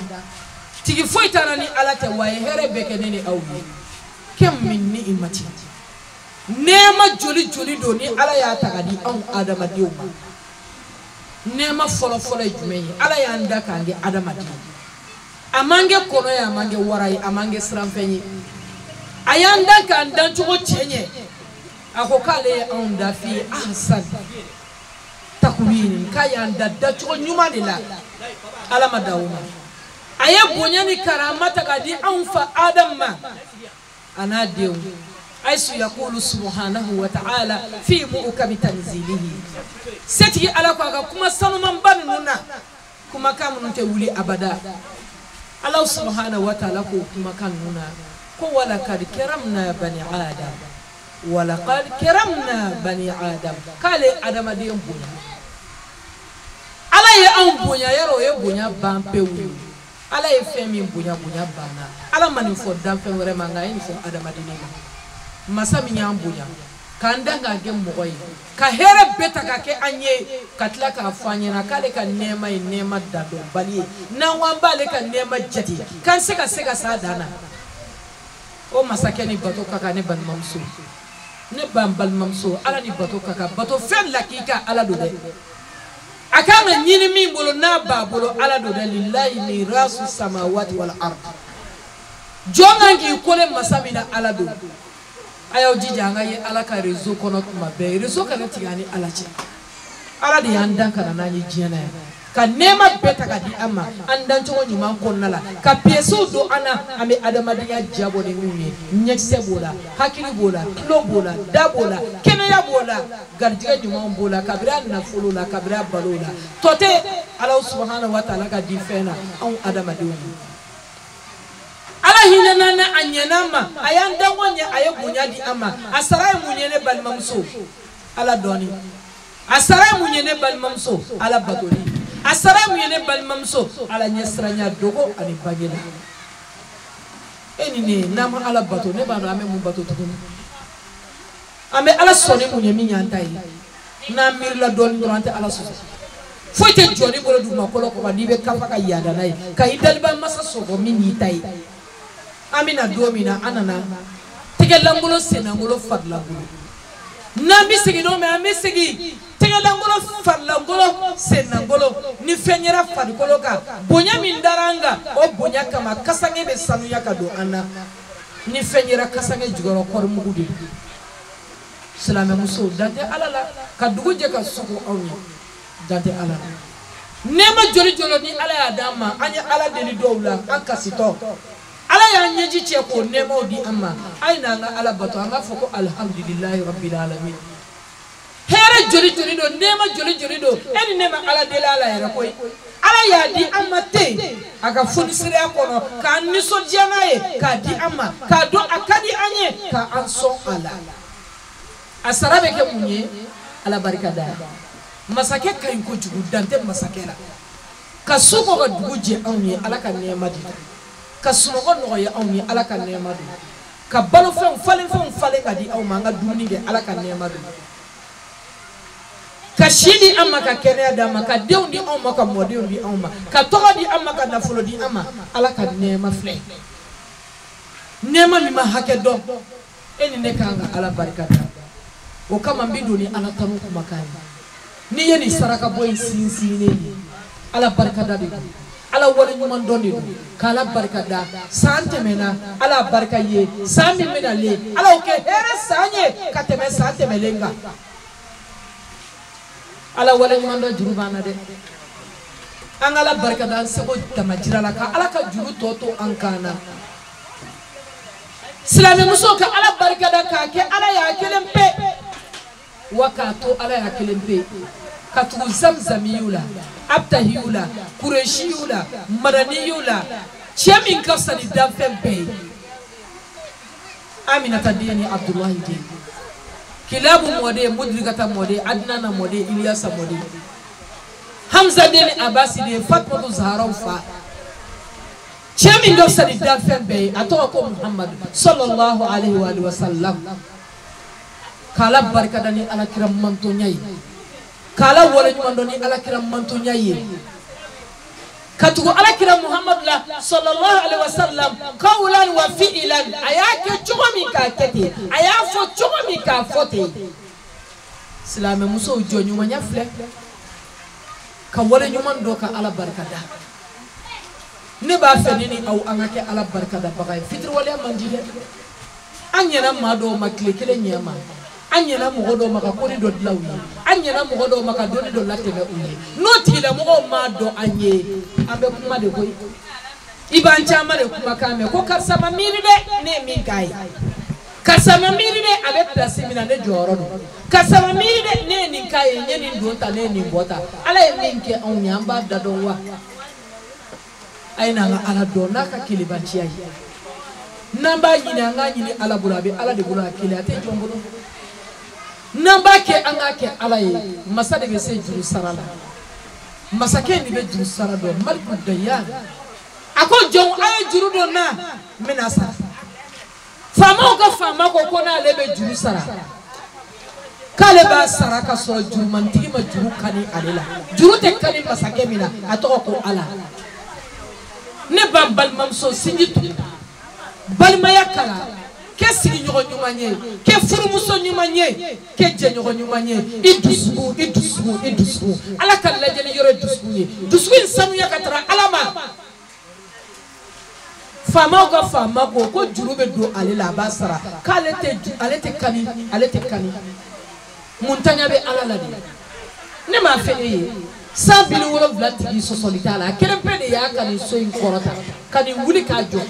tigi foyi t'an na ni Ala tɛ, wa a ye hɛrɛ bɛɛ kɛ ne ni aw ye. Kɛm min ni imati, nɛɛma joli joli don ni Ala y'a ta ka di anw adamadenw ma. Nɛɛma fɔlɔfɔlɔ ye jumɛn ye? Ala y'an da k'an kɛ adamaden ye. A m'an kɛ kɔnɔ ye, a m'an kɛ wara ye, a m'an kɛ siranfɛn ye. A y'an da k'an dancogo cɛ ɲɛ. A ko k'ale ye anw da fi ahsan takwin, k'a y'an da dacogo ɲuman de la. Ala ma da o ma. A ye bonya ni karama ta k'a di anw fa Adamu ma a n'a denw. Ayisu yakulu subhanahu wa ta'ala fi mu'kami tanzilihi. Setigi Ala ko a ka kuma sanumanba ninnu na, kumakan minnu tɛ wuli abada. Ala subhanahu wa ta'ala ko kumakan ninnu na ko walakad karamna bani Adam, walakad karamna bani Adam, k'ale adamaden bonya. Ala ye anw bonya, yarɔ o ye bonya ban pewu ye. Ala ye fɛn min bonya, bonya banna. Ala ma nin fɔ danfɛn wɛrɛ ma, nka a ye nin fɔ adamaden ma. Masa min y'an bonya, k'an dan k'an kɛ mɔgɔ ye, ka hɛrɛ bɛɛ ta ka kɛ an ye, ka tila k'a fɔ an ɲɛna k'ale ka nɛɛma ye nɛɛma dadɔnbali ye. N'an ko an b'ale ka nɛɛma jate, k'an se ka s'a dan na. O masakɛ ni bato ka kan, ne balimamuso, ne ba n balimamuso, Ala ni bato ka kan. Bato fɛn lakika Ala don dɛ. A kan ka ɲini min bolo n'a b'a bolo Ala don dɛ. Lillahi mirasu samawati wal ard. Jɔn kan k'i kole masa min na Ala don. A y'aw jija an ka ye Ala ka réseau kɔnɔ tuma bɛɛ. Réseau kana tigɛ an ni Ala cɛ. Ala de y'an dan ka na n'an ye diɲɛ na yan. Ka nɛɛma bɛɛ ta ka di an ma an dancogo ɲuman kɔnɔna la, ka pièces don an na an bɛ adamadenya jabɔ ni minnu ye. Ɲɛkisɛ b'o la, hakili b'o la, tulo b'o la, da b'o la, kɛnɛya b'o la, garijɛgɛ ɲuman b'o la, kabiri a nafolo la, kabiri a balo la. Tɔ tɛ Ala subahana wa taala ka di fɛn na anw adamadenw ye. Ala hinɛna na a ɲɛna an ma, a y'an danko ɲɛ, a ye bonya di an ma. A sara ye mun ye ne balimamuso? Ala dɔɔni. A sara ye mun ye ne balimamuso? Ala batoli. A sara ye mun ye ne balimamuso? Ala ɲɛsiranya dogo ani bange la. E ni ne n'an ma Ala bato, ne b'a dɔn an bɛ mun bato tuguni. An bɛ Ala sɔnni mun ye min y'an ta ye. N'an miirila dɔɔni dɔrɔn an tɛ Ala sɔsɔ. Foyi tɛ jɔnni bolo dugumakolo kɔ kan n'i bɛ kafa ka yaada n'a ye ka i daliba masa sɔgɔ min y'i ta ye. An bɛna don min na an nana tɛgɛlankolon, senlankolon, farilankolon. N'an bɛ segin don min an bɛ segin tɛgɛlankolon, farilankolon, senlankolon. Ni fɛn yera farikolo kan, bonya min dara an kan o bonya kama kasange bɛ sanuya ka don an na. Ni fɛn yera kasange jukɔrɔ kɔɔrimugu de don. Silamɛmusow dan tɛ Ala la ka dugu jɛ ka su ko anw ye, dan tɛ Ala la. Nɛɛma joli joli ni Ala y'a d'an ma, an ye Ala deli dɔw la an kasitɔ. Ala y'an ɲɛji cɛ k'o nɛɛmaw di an ma. A ye n'an ka Ala bato, an k'a fɔ ko alihamudulilayi rabbil alamin. Hɛrɛ joli joli don, nɛɛma joli joli don, e ni ne ma Ala deli a la yɛrɛ koyi. Ala y'a di an ma ten a ka fonisireya kɔnɔ k'an nisɔndiya n'a ye, k'a di an ma, k'a dɔn a ka di an ye, k'an sɔn a la. A sara bɛ kɛ mun ye? Ala barika da. Masakɛ ka ɲi kojugu, dan tɛ masakɛ la. Ka su ko ka dugu jɛ anw ye, Ala ka nɛɛma di. Ka sunɔgɔ nɔgɔya anw ye, Ala ka nɛɛma don. Ka balofɛnw falenfɛnw falen ka di anw ma, an ka dumuni kɛ, Ala ka nɛɛma don. Ka si di an ma, ka kɛnɛya d'an ma, ka denw di anw ma, ka mɔdenw di anw ma, ka tɔgɔ di an ma, ka nafolo di an ma, Ala ka nɛɛma filɛ. Nɛɛma min ma hakɛ dɔn, e ni ne kan ka Ala barika da. O kama n bɛ don ni Ala tanu kumakan ye. N'i ye nin saraka bɔ in sinsinnen ye, Ala barika da de don. Ala waleɲuman dɔn de don, k'Ala barika da. San tɛmɛna, Ala barika ye. San min bɛna le, Ala y'o kɛ hɛrɛ san ye ka tɛmɛ san tɛmɛlen kan. Ala waleɲuman dɔn juru b'an na dɛ. An ka Ala barika da an seko damajira la, ka Ala ka juru tɔ to an kan na. Silamɛmuso ka Ala barika da k'a kɛ Ala y'a kelen pe, wa k'a to Ala y'a kelen pe. Ka tugu zamzamiyu la, abtahiyu la, kureshiyu la, madaniyu la, cɛ min ka fisa ni danfɛn bɛɛ ye. Aminata den ni Abdulahi den, Kilabu mɔden, Mudrikata mɔden, Adinana mɔden, Iliyasa mɔden, Hamza den ni Abasi den, Fatumatu Zaharaw fa. Cɛ min ka fisa ni danfɛn bɛɛ ye, a tɔgɔ ko Muhamadu sallallahu alaihi wa sallam. K'Ala barika da ni Ala kira mantonya ye, k'Ala waleɲuman dɔn ni Ala kira mantonya ye, ka tugu Ala kira Muhamadu la sallallahu alaihi wa sallam kawlan wa fi'lan. A y'a kɛ cogo min k'a kɛ ten, a y'a fɔ cogo min k'a fɔ ten. Silamɛmusow jɔ ɲumanya filɛ, ka waleɲuman dɔn ka Ala barika da. Ne b'a fɛ ne ni aw an ka kɛ Ala barika dabaga ye. Fitiriwaleya man di dɛ. An ɲɛna maa dɔw ma tile kelen ɲɛ ma. An ɲɛna mɔgɔ dɔw ma ka koni dɔ dilan u ye, an ɲɛna mɔgɔ dɔw ma ka dɔnni dɔ latɛmɛ u ye. N'o tigilamɔgɔw m'a dɔn an ye, an bɛ kuma de koyi. I b'an caman de kumakan mɛn ko karisa ma miiri dɛ, ne ye min k'a ye. Karisa ma miiri dɛ, a bɛ pilasi min na ne jɔyɔrɔ don. Karisa ma miiri dɛ, ne ye nin k'a ye, n ye nin don ta, ne ye nin bɔ ta. Ala ye min kɛ anw ye, an b'a da dɔn wa? A ye n'an ka Ala dɔn n'a ka kelebanciya ye. N'an b'a ɲini, an k'a ɲini Ala bolo, a bɛ Ala de bolo, a kelen a tɛ jɔn bolo. N'an b'a kɛ, an k'a kɛ Ala ye. Masa de bɛ se juru sara la. Masakɛ in de bɛ juru sara dɔn, Maliku Dayan. A ko jɔnw, a ye juru don n na, n bɛna sara. Faamaw ka faama ko ko n'ale bɛ juru sara, k'ale b'a sara ka sɔrɔ jurumantigi ma juru kani ale la. Juru tɛ kani masakɛ min na, a tɔgɔ ko Ala. Ne ba balimamuso sinji tugu, balimaya kala, Kɛ sigiɲɔgɔn ɲuman ye, kɛ furumuso ɲuman ye, kɛ jɛɲɔgɔn ɲuman ye. I dusukun, i dusukun, i dusukun. Ala ka lajɛli yɔrɔ ye dusukun ye. Dusukun in sanuya ka taga Ala ma. Faamaw ka faama ko juru bɛ don ale la, a b'a sara. K'ale tɛ ale tɛ kani, ale tɛ kani. Muntanya bɛ Ala la de. Ne m'a fɛ e ye. 170 tigi sɔsɔli t'a la. A kelen pe de y'a ka nin so in kɔrɔta, ka nin wuli k'a jɔ.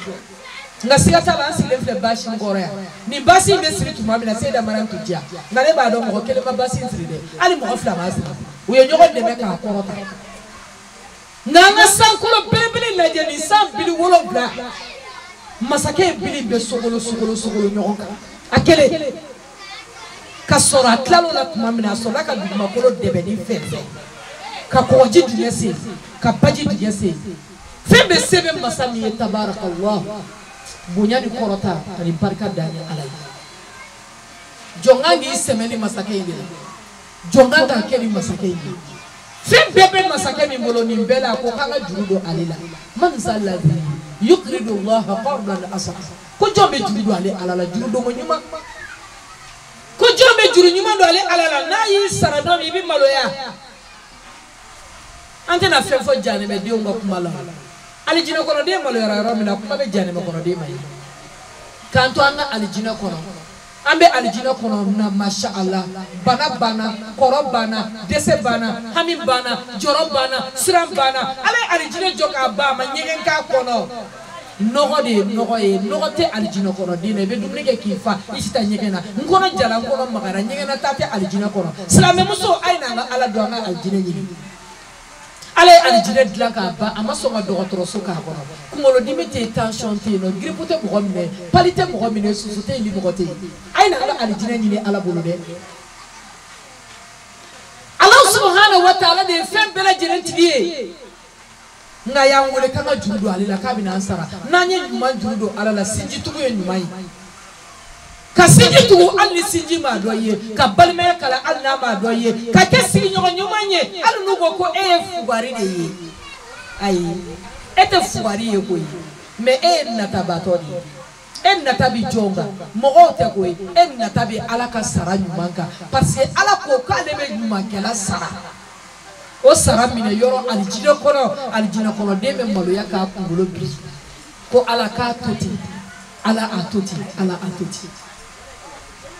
Nka siga t'a la, an sigilen filɛ baasi in kɔrɔ yan. Nin baasi in bɛ siri tuma min na, Seyida Mariam tun tɛ yan. Nka ne b'a dɔn mɔgɔ kelen ma baasi in siri dɛ, hali mɔgɔ fila m'a siri. U ye ɲɔgɔn dɛmɛ k'a kɔrɔta. Nka an ka sankolo belebele lajɛ, nin 170 masakɛ ye bili bɛɛ sogolo sogolo sogolo ɲɔgɔn kan. A kelen ka sɔrɔ a tilal'o la tuma min na, a sɔrɔla ka dugumakolo dɛbɛ ni fɛn fɛn, ka kɔgɔji dingɛ sen, ka baji dingɛ sen. Fɛn bɛɛ se bɛ masa min ye, tabarakallah. Bonya ni kɔrɔta ani barika dan ye Ala ye. Jɔn kan k'i sɛmɛ ni masakɛ in de la. Jɔn kan k'a kɛ ni masakɛ in de ye. Fɛn bɛɛ bɛ masakɛ min bolo, nin bɛɛ la, a ko k'an ka juru don ale la. Man zalladhi yuqridu Allaha qardan hasana. Ko jɔn bɛ juru don ale Ala la, juru donko ɲuman. Ko jɔn bɛ juru ɲuman don ale Ala la, n'a y'i sara don min, i bɛ maloya. An tɛna fɛn fɔ janɛmɛdenw ka kuma la. Alijinɛ kɔnɔden maloyara yɔrɔ min na, kuma bɛ janɛmɛ kɔnɔden ma ye. K'an to an ka alijinɛ kɔnɔ, an bɛ alijinɛ kɔnɔ na, masha Allah. Bana banna, kɔrɔ banna, dɛsɛ banna, hami banna, jɔrɔ banna, siran banna. Ala ye alijinɛ jɔ k'a ban, a ma ɲɛgɛn k'a kɔnɔ. Nɔgɔ de ye nɔgɔ ye, nɔgɔ tɛ alijinɛ kɔnɔden na. I bɛ dumuni kɛ k'i fa, i si taa ɲɛgɛn na. N kɔnɔ jara, n kɔnɔ magara, ɲɛgɛn na taa tɛ alijinɛ kɔnɔ. Silamɛmuso, a ye n'an ka Ala dɔn, an ka alijinɛ ɲini. Ala ye alijinɛ dilan k'a ban, a ma sɔn ka dɔgɔtɔrɔso k'a kɔnɔ. Kunkolodimi tɛ yen, tension tɛ yen nɔ, giripu tɛ mɔgɔ minɛ, pali tɛ mɔgɔ minɛ, soso tɛ yen, limɔgɔ tɛ yen. A ye na ala alijinɛ ɲini Ala bolo dɛ. Ala subahana wa taala de ye fɛn bɛɛ lajɛlen tigi ye. Nka a y'an wele k'an ka juru don ale la, k'a bɛna an sara. N'an ye ɲuman juru don Ala la, sinjitugu ye ɲuman ye. Ka sinji tugu hali ni sinji m'a dɔ ye, ka balimaya kala hali n'a m'a dɔ ye, ka kɛ sigiɲɔgɔn ɲuman ye hali n'u ko ko e ye fugari de ye. Ayi, e tɛ fugari ye koyi, mais e ye natabatɔ de ye. E nata bi jɔn kan, mɔgɔw tɛ koyi, e nata bi Ala ka sara ɲuman kan, parce que Ala ko k'ale bɛ ɲumankɛla sara. O sara minɛ yɔrɔ alijinɛ kɔnɔ, alijinɛ kɔnɔden bɛ maloya k'a kunkolo biri ko Ala k'a to ten, Ala a to ten, Ala a to ten.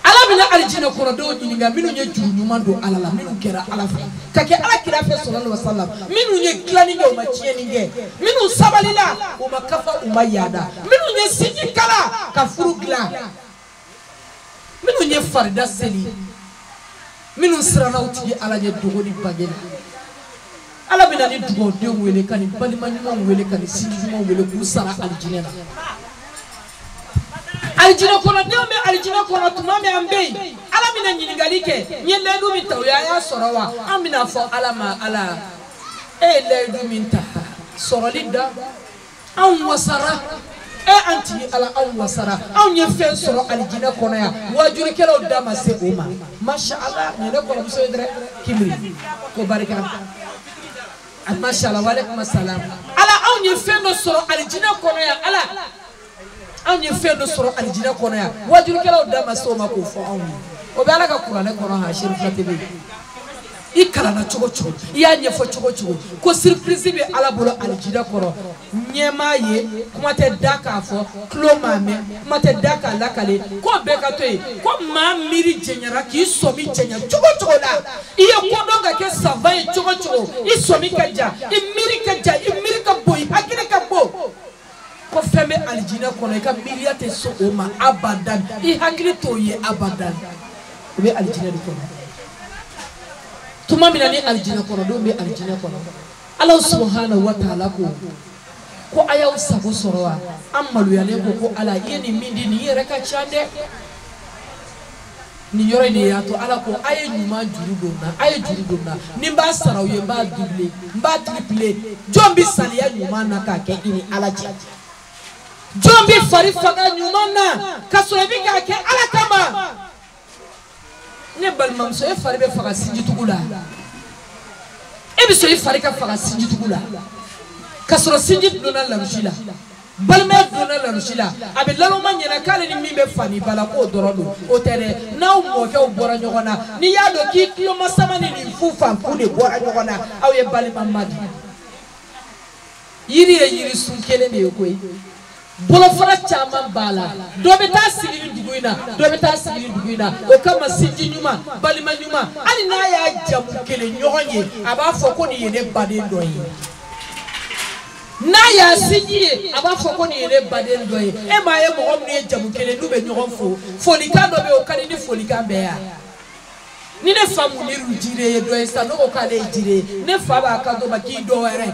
Ala bɛna alijinɛ kɔnɔdenw ɲininka minnu ye juru ɲuman don Ala la, minnu kɛra Ala fɛ, ka kɛ Ala kira fɛ sallallahu alaihi wasallam, minnu ye dilanni kɛ u ma tiɲɛni kɛ, minnu sabalila u ma kafa u ma yaada, minnu ye sinji kala ka furu dilan, minnu ye farida seli, minnu siranna u tigi Ala ɲɛ dogo ni bange la. Ala bɛna ni dugawudenw wele, ka ni balima ɲumanw wele, ka ni sinji ɲumanw wele k'u sara alijinɛ la. Alijinɛ kɔnɔdenw bɛ alijinɛ kɔnɔ tuma min an bɛ yen, Ala bɛna ɲininkali kɛ, n ye layidu min ta u ye, a y'a sɔrɔ wa? An bɛna fɔ Ala ma, Ala e ye layidu min ta sɔrɔli da, anw wasara, e an tigi Ala, anw wasara, anw ye fɛn sɔrɔ alijinɛ kɔnɔ yan, wajulikɛlaw da ma se o ma. Masha Allah, nin ye ne kɔrɔmuso ye dɛ, Kibiri ko barika. Masha Allah, wa aleykum salam. Ala anw ye fɛn dɔ sɔrɔ alijinɛ kɔnɔ yan, Ala anw ye fɛn dɔ sɔrɔ alijinɛ kɔnɔ yan, wajulikɛlaw da ma se o ma k'o fɔ anw ye. O bɛ Ala ka kuranɛ kɔnɔ ha, Serifu TV. I kalanna cogo cogo, i y'a ɲɛfɔ cogo cogo, ko surprise bɛ Ala bolo alijinɛ kɔrɔ. Ɲɛ m'a ye, kuma tɛ da k'a fɔ, tulo m'a mɛn, kuma tɛ da k'a lakale, ko bɛɛ ka to yen. Ko maa miiri jɛɲara k'i sɔmi jɛɲa cogo cogo la, i ye kodɔn ka kɛ savant ye cogo cogo, i sɔmi ka ja, i miiri ka ja, i miiri ka bon, i hakili ka bon. Ko fɛn bɛ alijinɛ kɔnɔ, i ka miiriya tɛ se o ma abadan, i hakili t'o ye abadan. O bɛ alijinɛ de kɔnɔ. Tuma min na ni alijinɛ kɔnɔdenw bɛ alijinɛ kɔnɔ, Ala subahana wa taala ko a y'aw sago sɔrɔ wa? An maloyalen ko Ala i ye nin min di, nin yɛrɛ ka ca dɛ. Nin yɔrɔ in de y'a to Ala ko a ye ɲuman juru don n na, a ye juru don n na, ni n b'a sara u ye, n b'a doubler, n b'a tripler. Jɔn bɛ saliya ɲuman na k'a kɛ i ni Ala cɛ? Jɔn bɛ fari faga ɲuman na k'a sɔrɔ i bɛ k'a kɛ Ala kama? Ne balimamuso, e fari bɛ faga sinjitugu la, e bɛ sɔn i fari ka faga sinjitugu la k'a sɔrɔ sinji dulonna larusi la, Balimaya donna larusi la a bɛ laloma ɲɛna k'ale ni min bɛ fa ni ba la k'o dɔrɔn don o tɛ dɛ n'aw mɔkɛw bɔra ɲɔgɔn na n'i y'a dɔn k'i tuloma sama ni nin fu fan fu de bɔra ɲɔgɔn na aw ye balima ma di. Yiri ye yirisun kelen de ye koyi bolofara caman b'a la dɔ bɛ taa sigi nin dugu in na dɔ bɛ taa sigi nin dugu in na o kama sinji ɲuman balima ɲuman hali n'a y'a jamu kelen ɲɔgɔn ye a b'a fɔ ko nin ye ne baden dɔ ye. N'a y'a sinji ye a b'a fɔ ko nin ye ne baden dɔ ye e m'a ye mɔgɔ minnu ye jamu kelen n'u bɛ ɲɔgɔn fo folikan dɔ bɛ yen o ka di ni folikan bɛɛ ye ni ne fa Muniru Jire ye dɔ ye sisan ne ko k'ale ye Jire ye ne fa b'a kanto ma k'i dɔ wɛrɛ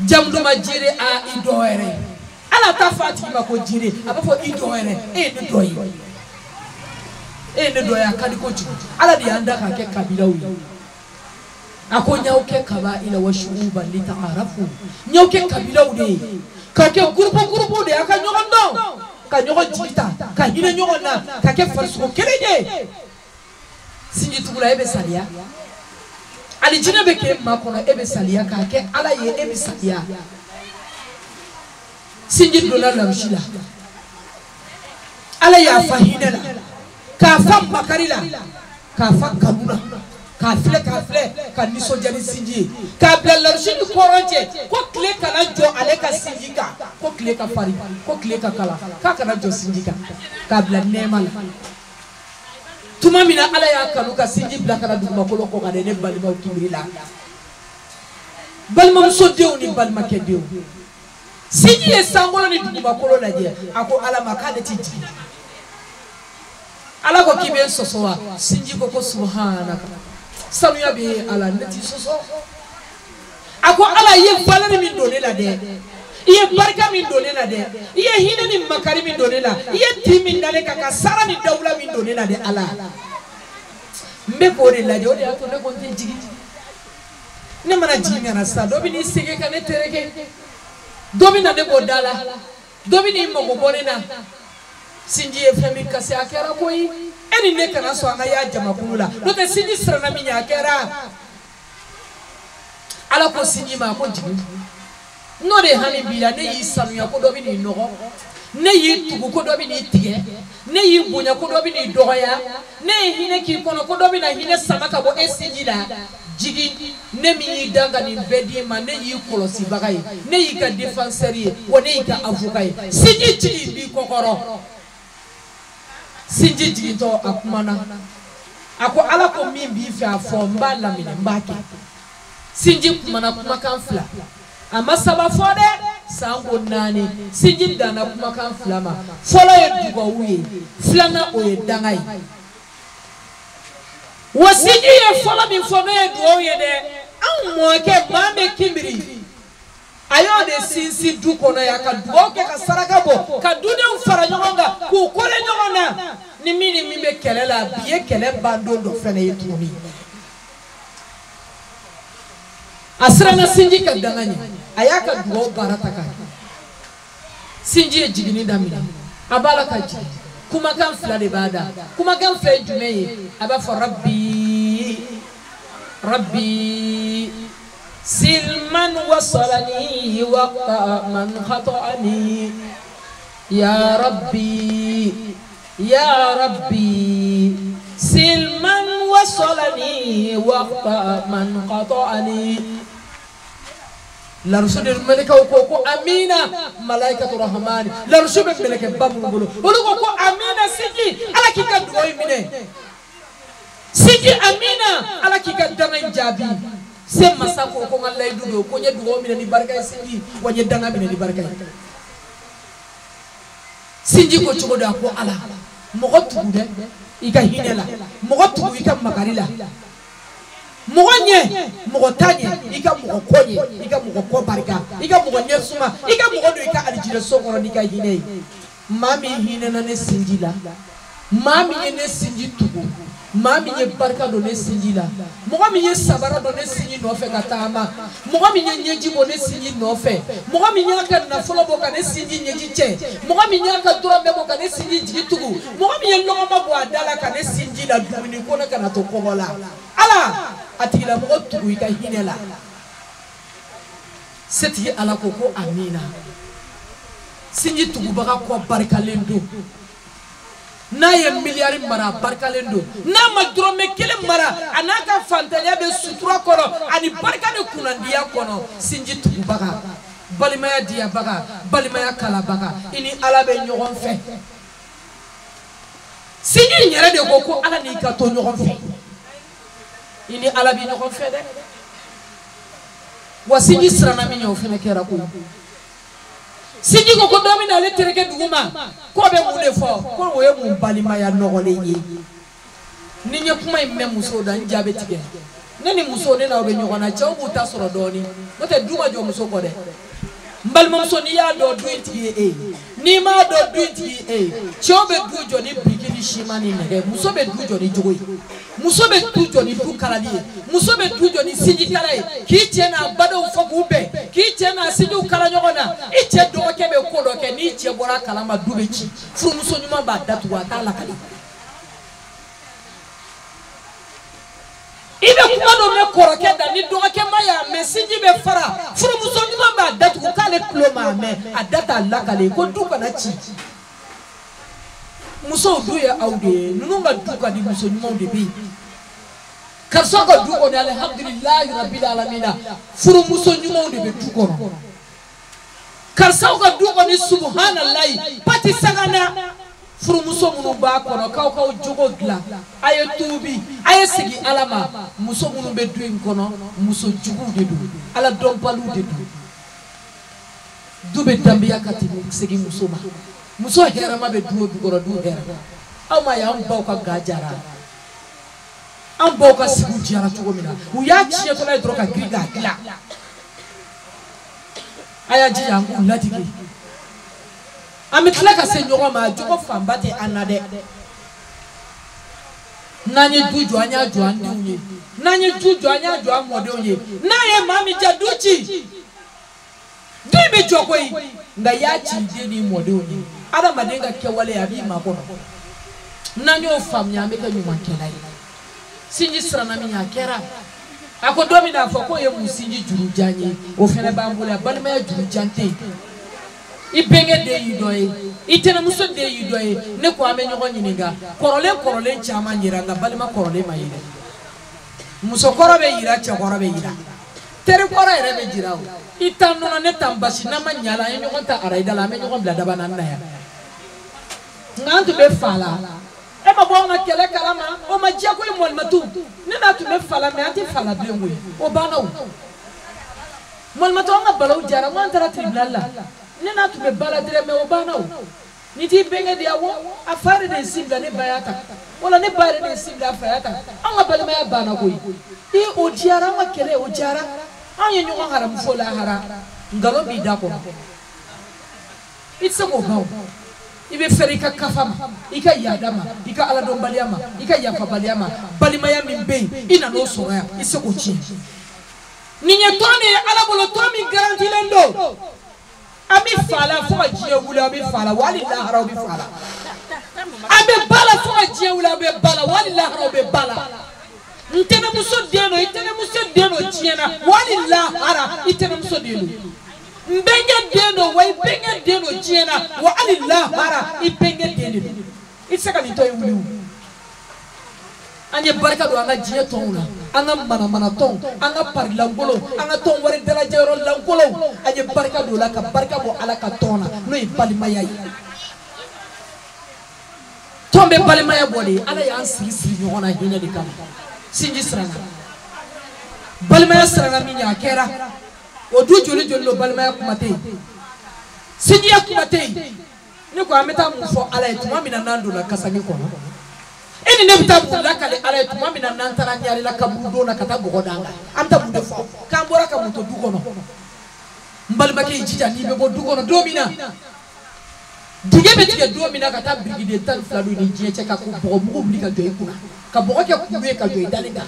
Jamudoma Jire a i dɔ wɛrɛ ala t'a fɔ a tigi ma ko Jire a b'a fɔ i dɔ wɛrɛ e ye ne dɔ ye e ye ne dɔ ye a ka di kojugu ala de y'an da k'a kɛ kabilaw ye. A ko n y'aw kɛ kabaila wa shuuban li ta'arafu n y'aw kɛ kabilaw de ye k'aw kɛ gurupu gurupu de ye a ka ɲɔgɔn dɔn ka ɲɔgɔn jigi ta ka hinɛ ɲɔgɔn na ka kɛ farisogo kelen ye sinjitugula e bɛ saliya alijinɛ bɛ k'e makɔnɔ e bɛ saliya k'a kɛ ala ye e bɛ saliya sinji donna larusi la ala y'a fa hinɛ la k'a fa makari la k'a fa kanu na. K'a filɛ ka nisɔndiya ni sinji ye k'a bila larusi ni kɔrɔn cɛ ko tile kana jɔ ale ka sinji kan ko tile ka farin ko tile ka kalan k'a kana jɔ sinji kan k'a bila nɛɛma la tuma min na ala y'a kanu ka sinji bila ka na dugumakolo kɔ kan dɛ ne balimaw kibiri la balimamusodenw ni balimakɛdenw sinji ye sankolo ni dugumakolo lajɛ a ko ala ma k'ale ti jigin ala ko k'i bɛ n sɔsɔ wa sinji ko subhanaka sanuya bɛ ala ne t'i sɔsɔ a ko ala i ye valeur min don ne la dɛ i ye barika min don ne la dɛ i ye hinɛ ni makari min don ne la i ye tin min da ne kan ka sara ni dawula min don ne la dɛ ala n bɛ k'o de lajɛ o de y'a to ne ko n tɛ jigin ne mana jigin ka na sisan dɔ bɛ n'i sɛgɛn ka ne tereke dɔ bɛ na ne bɔ da la dɔ bɛ n'i mago bɔ ne na sinji ye fɛn min kasi a kɛra koyi e ni ne kana sɔn an ka y'a jamakulu la n'o tɛ sinji siranna min ɲɛ a kɛra ala ko sinji ma a ko jigin n'o de hami b'i la ne y'i sanuya ko dɔ bɛ n'i nɔgɔ ne y'i tugu ko dɔ bɛ n'i tigɛ ne y'i bonya ko dɔ bɛ n'i dɔgɔya ne ye hinɛ k'i kɔnɔ ko dɔ bɛ na hinɛ sama ka bɔ e sinji la jigin ne min y'i dan ka nin bɛɛ d'i ma ne y'i kɔlɔsibaga ye ne y'i ka défenseur ye wa ne y'i ka avocat ye sinji jigin b'i kɔkɔrɔ. Sinji jigintɔ a kumana a ko ala ko min b'i fɛ a fɔ n b'a laminɛ n b'a kɛ sinji kumana kumakan fila a ma saba fɔ dɛ sanko 4 sinji danna kumakan fila ma fɔlɔ ye dugawu ye filanan o ye danga ye wa sinji ye fɔlɔ min fɔ n'o ye dugawu ye dɛ anw mɔkɛ maa bɛ kinbiri a y'o de sinsin du kɔnɔ yan ka dugawu kɛ ka saraka bɔ ka dudenw fara ɲɔgɔn kan k'u kore ɲɔgɔn na ni min bɛ kɛlɛ la bi ye kɛlɛ ban don dɔ fɛnɛ ye tuguni a siranna sinji ka danga ɲɛ a y'a ka dugawu baara ta k'a kɛ sinji ye jiginni daminɛ a b'a la ka jigin kumakan fila de b'a da kumakan fila ye jumɛn ye a b'a fɔ rabbi rabbi silman wasalani waqta man khata'ani ya rabbi ya rabbi silman wasalani waqta man qata'ani larusu de melekaw ko ko amina malaikatu rahmani larusu bɛ meleke ba minnu bolo olu ko ko amina sinji ala k'i ka dugawu minɛ sinji amina ala k'i ka danga in jaabi se masa ko ko n ka layidu don ko n ye dugawu minɛ ni barika ye sinji wa n ye danga minɛ ni barika ye sinji ko cogo do a ko ala mɔgɔ tugu dɛ i ka hinɛ la mɔgɔ tugu i ka makari la mɔgɔ ɲɛ mɔgɔ ta ɲɛ i ka mɔgɔ kɔ ɲɛ i ka mɔgɔ kɔ barika i ka mɔgɔ ɲɛ suma i ka mɔgɔ don i ka alijinɛ so kɔnɔ n'i ka hinɛ ye maa min hinɛna ne sinji la maa min ye ne sinji tugu maa min ye barika don ne sinji la mɔgɔ min ye sabara don ne sinji nɔfɛ ka taama mɔgɔ min ye ɲɛji bɔ ne sinji nɔfɛ mɔgɔ min y'a ka nafolo bɔ ka ne sinji ɲɛji cɛ mɔgɔ min y'a ka dɔrɔmɛ bɔ ka ne sinji jigi tugu mɔgɔ min ye lɔgɔma bɔ a da la ka ne sinji la dumuni ko ne kana to kɔngɔ la ala a tigilamɔgɔ tugu i ka hinɛ la. Setigi Ala ko ko amina. Sinji tugubaga kɔ barikalen don. N'a ye miliyari mara a barikalen don. N'a ma dɔrɔmɛ kelen mara a n'a ka fantanya bɛ sutura kɔnɔ ani barika ni kunnandiya kɔnɔ. Sinji tugubaga, balimaya diyabaga, balimaya kalabaga, i ni Ala bɛ ɲɔgɔn fɛ. Sinji in yɛrɛ de ko ko Ala n'i ka to ɲɔgɔn fɛ. I ni Ala bɛ ɲɔgɔn fɛ dɛ. Wa sinji siranna min ɲɛ o fana kɛra koyi. Sinji ko ko dɔ bɛ na ale tereke dugu ma k'o bɛ mun de fɔ ko o ye mun balimaya nɔgɔlen ye. Ni n ye kuma in mɛn musow da n ja bɛ tigɛ. Ne ni musow ne n'aw bɛ ɲɔgɔn na cɛw b'u ta sɔrɔ dɔɔnin n'o tɛ du ma jɔ muso kɔ dɛ. N balimamuso n'i y'a dɔn du in tigi ye e ye n'i m'a dɔn du in tigi ye e ye. Cɛw bɛ du jɔ ni biriki ni siman ni nɛgɛ, muso bɛ du jɔ ni jogo ye, muso bɛ du jɔ ni du kalali ye, muso bɛ du jɔ ni sinjikala ye. K'i cɛ n'a badenw fɔ k'u bɛn, k'i cɛ n'a sinjiw kala ɲɔgɔn na. I cɛ dɔgɔkɛ bɛ ko dɔ kɛ n'i cɛ bɔra a kalama du bɛ ci. Furumuso ɲuman b'a datugu a t'a lakali. I bɛ kuma dɔ mɛn kɔrɔkɛ da ni dɔgɔkɛ ma y'a mɛn sinji bɛ fara. Furumuso ɲuman b'a datugu k'ale tulo m'a mɛn a da t'a lakale ko du kana ci. Musow du ye aw de ye, ninnu ka du ka di muso ɲumanw de bɛ yen. Karisa ka du kɔnɔ alihamudulilayi rabil alamina furumuso ɲumanw de bɛ du kɔnɔ. Karisaw ka du kɔni subuhanalayi pati sagana. Furumuso minnu b'a kɔnɔ k'aw k'aw jogo dilan, a ye tuubi, a ye segin Ala ma. Muso minnu bɛ du in kɔnɔ muso juguw de don, Ala dɔnbaliw de don. Du bɛ danbeya ka tɛmɛ segin muso ma. Muso hɛrɛma bɛ du o du kɔnɔ, du hɛrɛma. Aw ma ye anw baw ka ga jara, an baw ka sigiw jara cogo min na, u y'a tiɲɛtɔla ye dɔrɔn ka girin k'a dilan. A y'a jija an k'u ladege. An bɛ tila ka se ɲɔgɔn ma, jogo fanba tɛ an na dɛ. N'an ye du jɔ an y'a jɔ an denw ye, n'an ye du jɔ an y'a jɔ an mɔdenw ye. N'a ye maa min ja du ci, du in bɛ jɔ koyi, nka i y'a ci i den n'i mɔdenw ye. Adamaden ka kɛwale a b'i makɔnɔ. N'an y'o faamuya an bɛ kɛ ɲumankɛla ye. Sinji siranna min ɲɛ a kɛra. A ko don min n'a fɔ k'o ye mun sinji jurujan ye, o fana b'an bolo yan. Balimaya jurujan tɛ yen. I bɛnkɛ den y'i dɔ ye, i tɛnɛmuso den y'i dɔ ye. Ne ko an bɛ ɲɔgɔn ɲininka, kɔrɔlen kɔrɔlen caman yira nka balima kɔrɔlen ma ye dɛ. Musokɔrɔ bɛ yira, cɛkɔrɔ bɛ yira, terikɔrɔ yɛrɛ bɛ jira o. I ta nɔnɔ ne ta basi, n'an ma ɲa la an ye ɲɔgɔn ta arayida la, an bɛ ɲɔgɔn bila daba naani na yan. Nka an tun bɛ fa la, e ma bɔ anw ka kɛlɛ kalama, o ma diya koyi mɔlimatu. Ne n'a tun bɛ fa la mɛ an tɛ fa la bilen koyi, o banna o. Mɔlimatu an ka balawu jara, n ko an taara tribunal la. Ne n'a tun bɛ ba la dɛrɛ mɛ o banna o. Ni t'i bɛnkɛ di yan wo, a fa yɛrɛ de ye sin bila ne ba y'a ta, wala ne ba yɛrɛ de ye sin bila a fa y'a ta. Anw ka balimaya banna koyi. I o diyara, an ka kɛlɛ o diyara. Anw ye ɲɔgɔn haramu fo lahara, nkalon b'i da kɔnɔ. I tɛ se k'o ban o. I bɛ fɛrɛ i ka kafa ma, i ka yaada ma, i ka aladɔnbaliya ma, i ka yafabaliya ma. Balimaya min bɛ yen, i nan'o sɔrɔ yan, i tɛ se k'o tiɲɛ. Nin ye tɔn de ye Ala bolo, tɔn min garantilen don. An bɛ fa la fo ka diɲɛ wuli, an bɛ fa la wa hali lahara bɛ fa la. An bɛ ba la fo ka diɲɛ wuli, an bɛ ba la wa hali lahara bɛ ba la. N tɛnɛmuso den don, i tɛnɛmuso den don diɲɛ na, wa hali lahara i tɛnɛmuso den don. N bɛnkɛ den don wa i bɛnkɛ den don diɲɛ na, wa hali lahara i bɛnkɛ den de don. I tɛ se ka nin tɔ in wuli o. An ye barika don an ka diɲɛ tɔnw na, an ka manamana tɔnw, an ka pari lankolonw, an ka tɔn wari dalajɛyɔrɔ lankolonw, an ye barika don o la ka barika bɔ Ala ka tɔn na, n'o ye balimaya ye. Tɔn bɛ balimaya bɔ de, Ala y'an siri siri ɲɔgɔn na hinɛ de kama. Sinji siranna, balimaya siranna min ɲɛ a kɛra. O du joli joli don balimaya kuma tɛ yen, sinjiya kuma tɛ yen. Ne ko an bɛ taa mun fɔ Ala ye tuma min na n'an donna kasange kɔnɔ? E ni ne bɛ taa mun lakale Ala ye tuma min na n'an taara ɲare la kaburudon na ka taa bɔgɔ d'an kan? An bɛ taa mun de fɔ k'an bɔra ka mun to du kɔnɔ? N balimakɛ i jija n'i bɛ bɔ du kɔnɔ don min na, dingɛ bɛ tigɛ don min na ka taa birikiden 12 don i ni diɲɛ cɛ, ka bɔgɔmugu wuli ka jɔ i kunna, ka bɔgɔ kɛ kulu ye ka jɔ i dalen kan,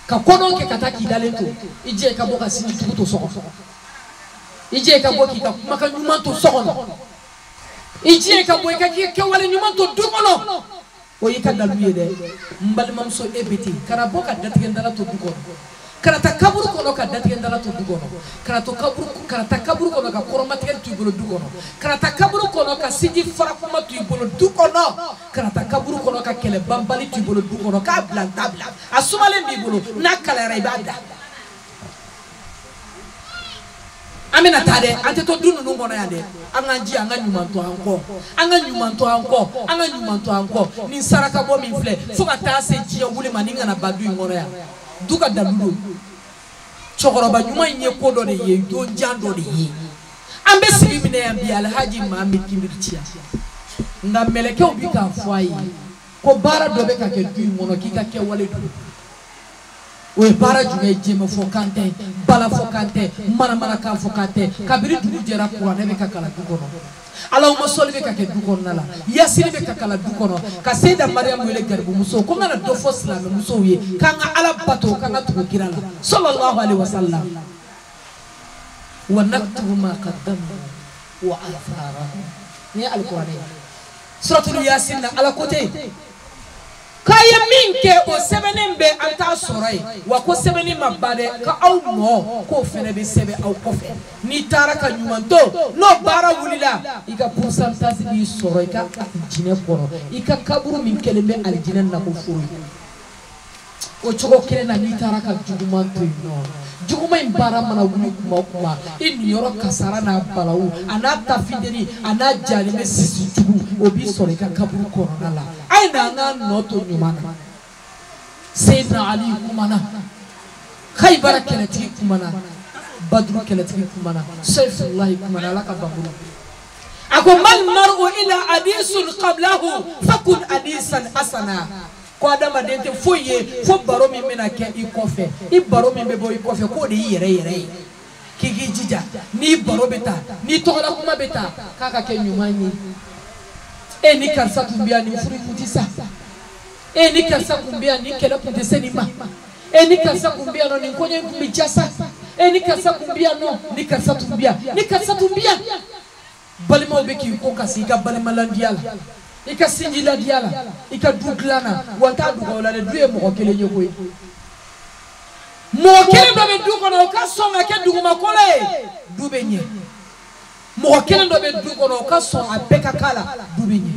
ka kɔnɔ kɛ ka taa k'i dalen to. I jija i ka bɔ ka sinji tugu to so kɔnɔ, i jija i ka bɔ k'i ka kumakan ɲuman to so kɔnɔ, i jija i ka bɔ i ka k'i kɛwale ɲuman to du kɔnɔ. O y'i ka dalu ye dɛ. N balimamuso e bɛ ten, kana bɔ ka datigɛ dala to du kɔnɔ, Kana taa kaburu kɔnɔ ka datigɛndala to du kɔnɔ. Kana taa kaburu kɔnɔ ka kɔrɔmatigɛ to i bolo du kɔnɔ. Kana taa kaburu kɔnɔ ka sinji farakuma to i bolo du kɔnɔ. Kana taa kaburu kɔnɔ ka kɛlɛ banbali to i bolo du kɔnɔ. K'a bila n t'a bila. A sumalen b'i bolo, n'a kalayara i b'a da. An bɛna taa dɛ, an tɛ to du ninnu kɔnɔ yan dɛ. An k'an jija, an ka ɲuman to an kɔ. An ka ɲuman to an kɔ. An ka ɲuman to an kɔ. Nin saraka bɔ min filɛ, fo ka taa se diɲɛ wuli ma, nin kana ban du in kɔnɔ yan. Du ka dalu don. Cɛkɔrɔba ɲuman in ye ko dɔ de ye, don jan dɔ de ye. An bɛ sigi minɛ yan bi, Alhaji Mahamadu Kibiritiya. Nka mɛlɛkɛw bi k'a fɔ a ye ko baara dɔ bɛ ka kɛ du in kɔnɔ k'i ka kɛwale don. O ye baara jumɛn ye? Jɛmɛfɔ kan tɛ, balafɔ kan tɛ, manamanakan fɔ kan tɛ. Kabini dugu jɛra, kuranɛ bɛ ka kalan du kɔnɔ. Alahuma sɔli bɛ ka kɛ du kɔnɔna la, yasini bɛ ka kalan du kɔnɔ. Ka Seyida Mariyamu wele garibumuso ko n kana dɔ fɔ silamɛmusow ye k'an ka Ala bato, k'an ka tugu kira la sallallahu alaihi wa sallam. Wa naktubu ma qaddamu wa atharahum. Nin ye alikuranɛ ye. Suratul yasin na Ala ko ten k'a ye min kɛ o sɛbɛnnen bɛ, an t'a sɔrɔ yen. Wa ko sɛbɛnni ma ban dɛ, ka aw nɔ k'o fɛnɛ bɛ sɛbɛn aw kɔfɛ. N'i taara ka ɲuman to, n'o baara wulila, i ka pourcentage b'i sɔrɔ i ka alijinɛ kɔnɔ, i ka kaburu min kɛlen bɛ alijinɛ nakɔforo ye. O cogo kelen na, n'i taara ka juguman to yen nɔ, juguman in baara mana wuli kuma o kuma, i niyɔrɔ kasara n'a balawu a n'a tafindeni a n'a jalimɛ sisi jugu, o b'i sɔrɔ i ka kaburu kɔnɔna la. A ye na an k'an nɔ to ɲuman na. Seyidina Ali kumana, Khaybara kɛlɛtigi kumana, Baduru kɛlɛtigi kumana, Seyfulahi kumana, Ala ka banguru. A ko mal mar'u ila hadisun qablahu fakun hadisan hasana. Ko adamaden tɛ foyi ye fo baro min bɛna kɛ i kɔfɛ, i baro min bɛ bɔ i kɔfɛ k'o de y'i yɛrɛ yɛrɛ ye. K'i k'i jija n'i baro bɛ taa, n'i tɔgɔla kuma bɛ taa, k'a ka kɛ ɲuman ye. E ni karisa tun bɛ yan, nin furu kun tɛ sa. E ni karisa tun bɛ yan, nin kɛlɛ kun tɛ se nin ma. E ni karisa tun bɛ yan nɔ, nin kɔɲɔ in kun bɛ ja sa. E ni karisa tun bɛ yan nɔ, ni karisa tun bɛ yan, ni karisa tun bɛ yan. Balimaw bɛ k'i ko kasi i ka balimalandiya la, i ka sinji ladiya la, i ka du dilan na. Wa n t'a dogo aw la dɛ, du ye mɔgɔ kelen ye koyi. Mɔgɔ kelen dɔ bɛ du kɔnɔ, o ka sɔn ka kɛ dugumakolo ye, du bɛ ɲɛ. Mɔgɔ kelen dɔ bɛ du kɔnɔ, o ka sɔn a bɛɛ ka k'a la, du bɛ ɲɛ.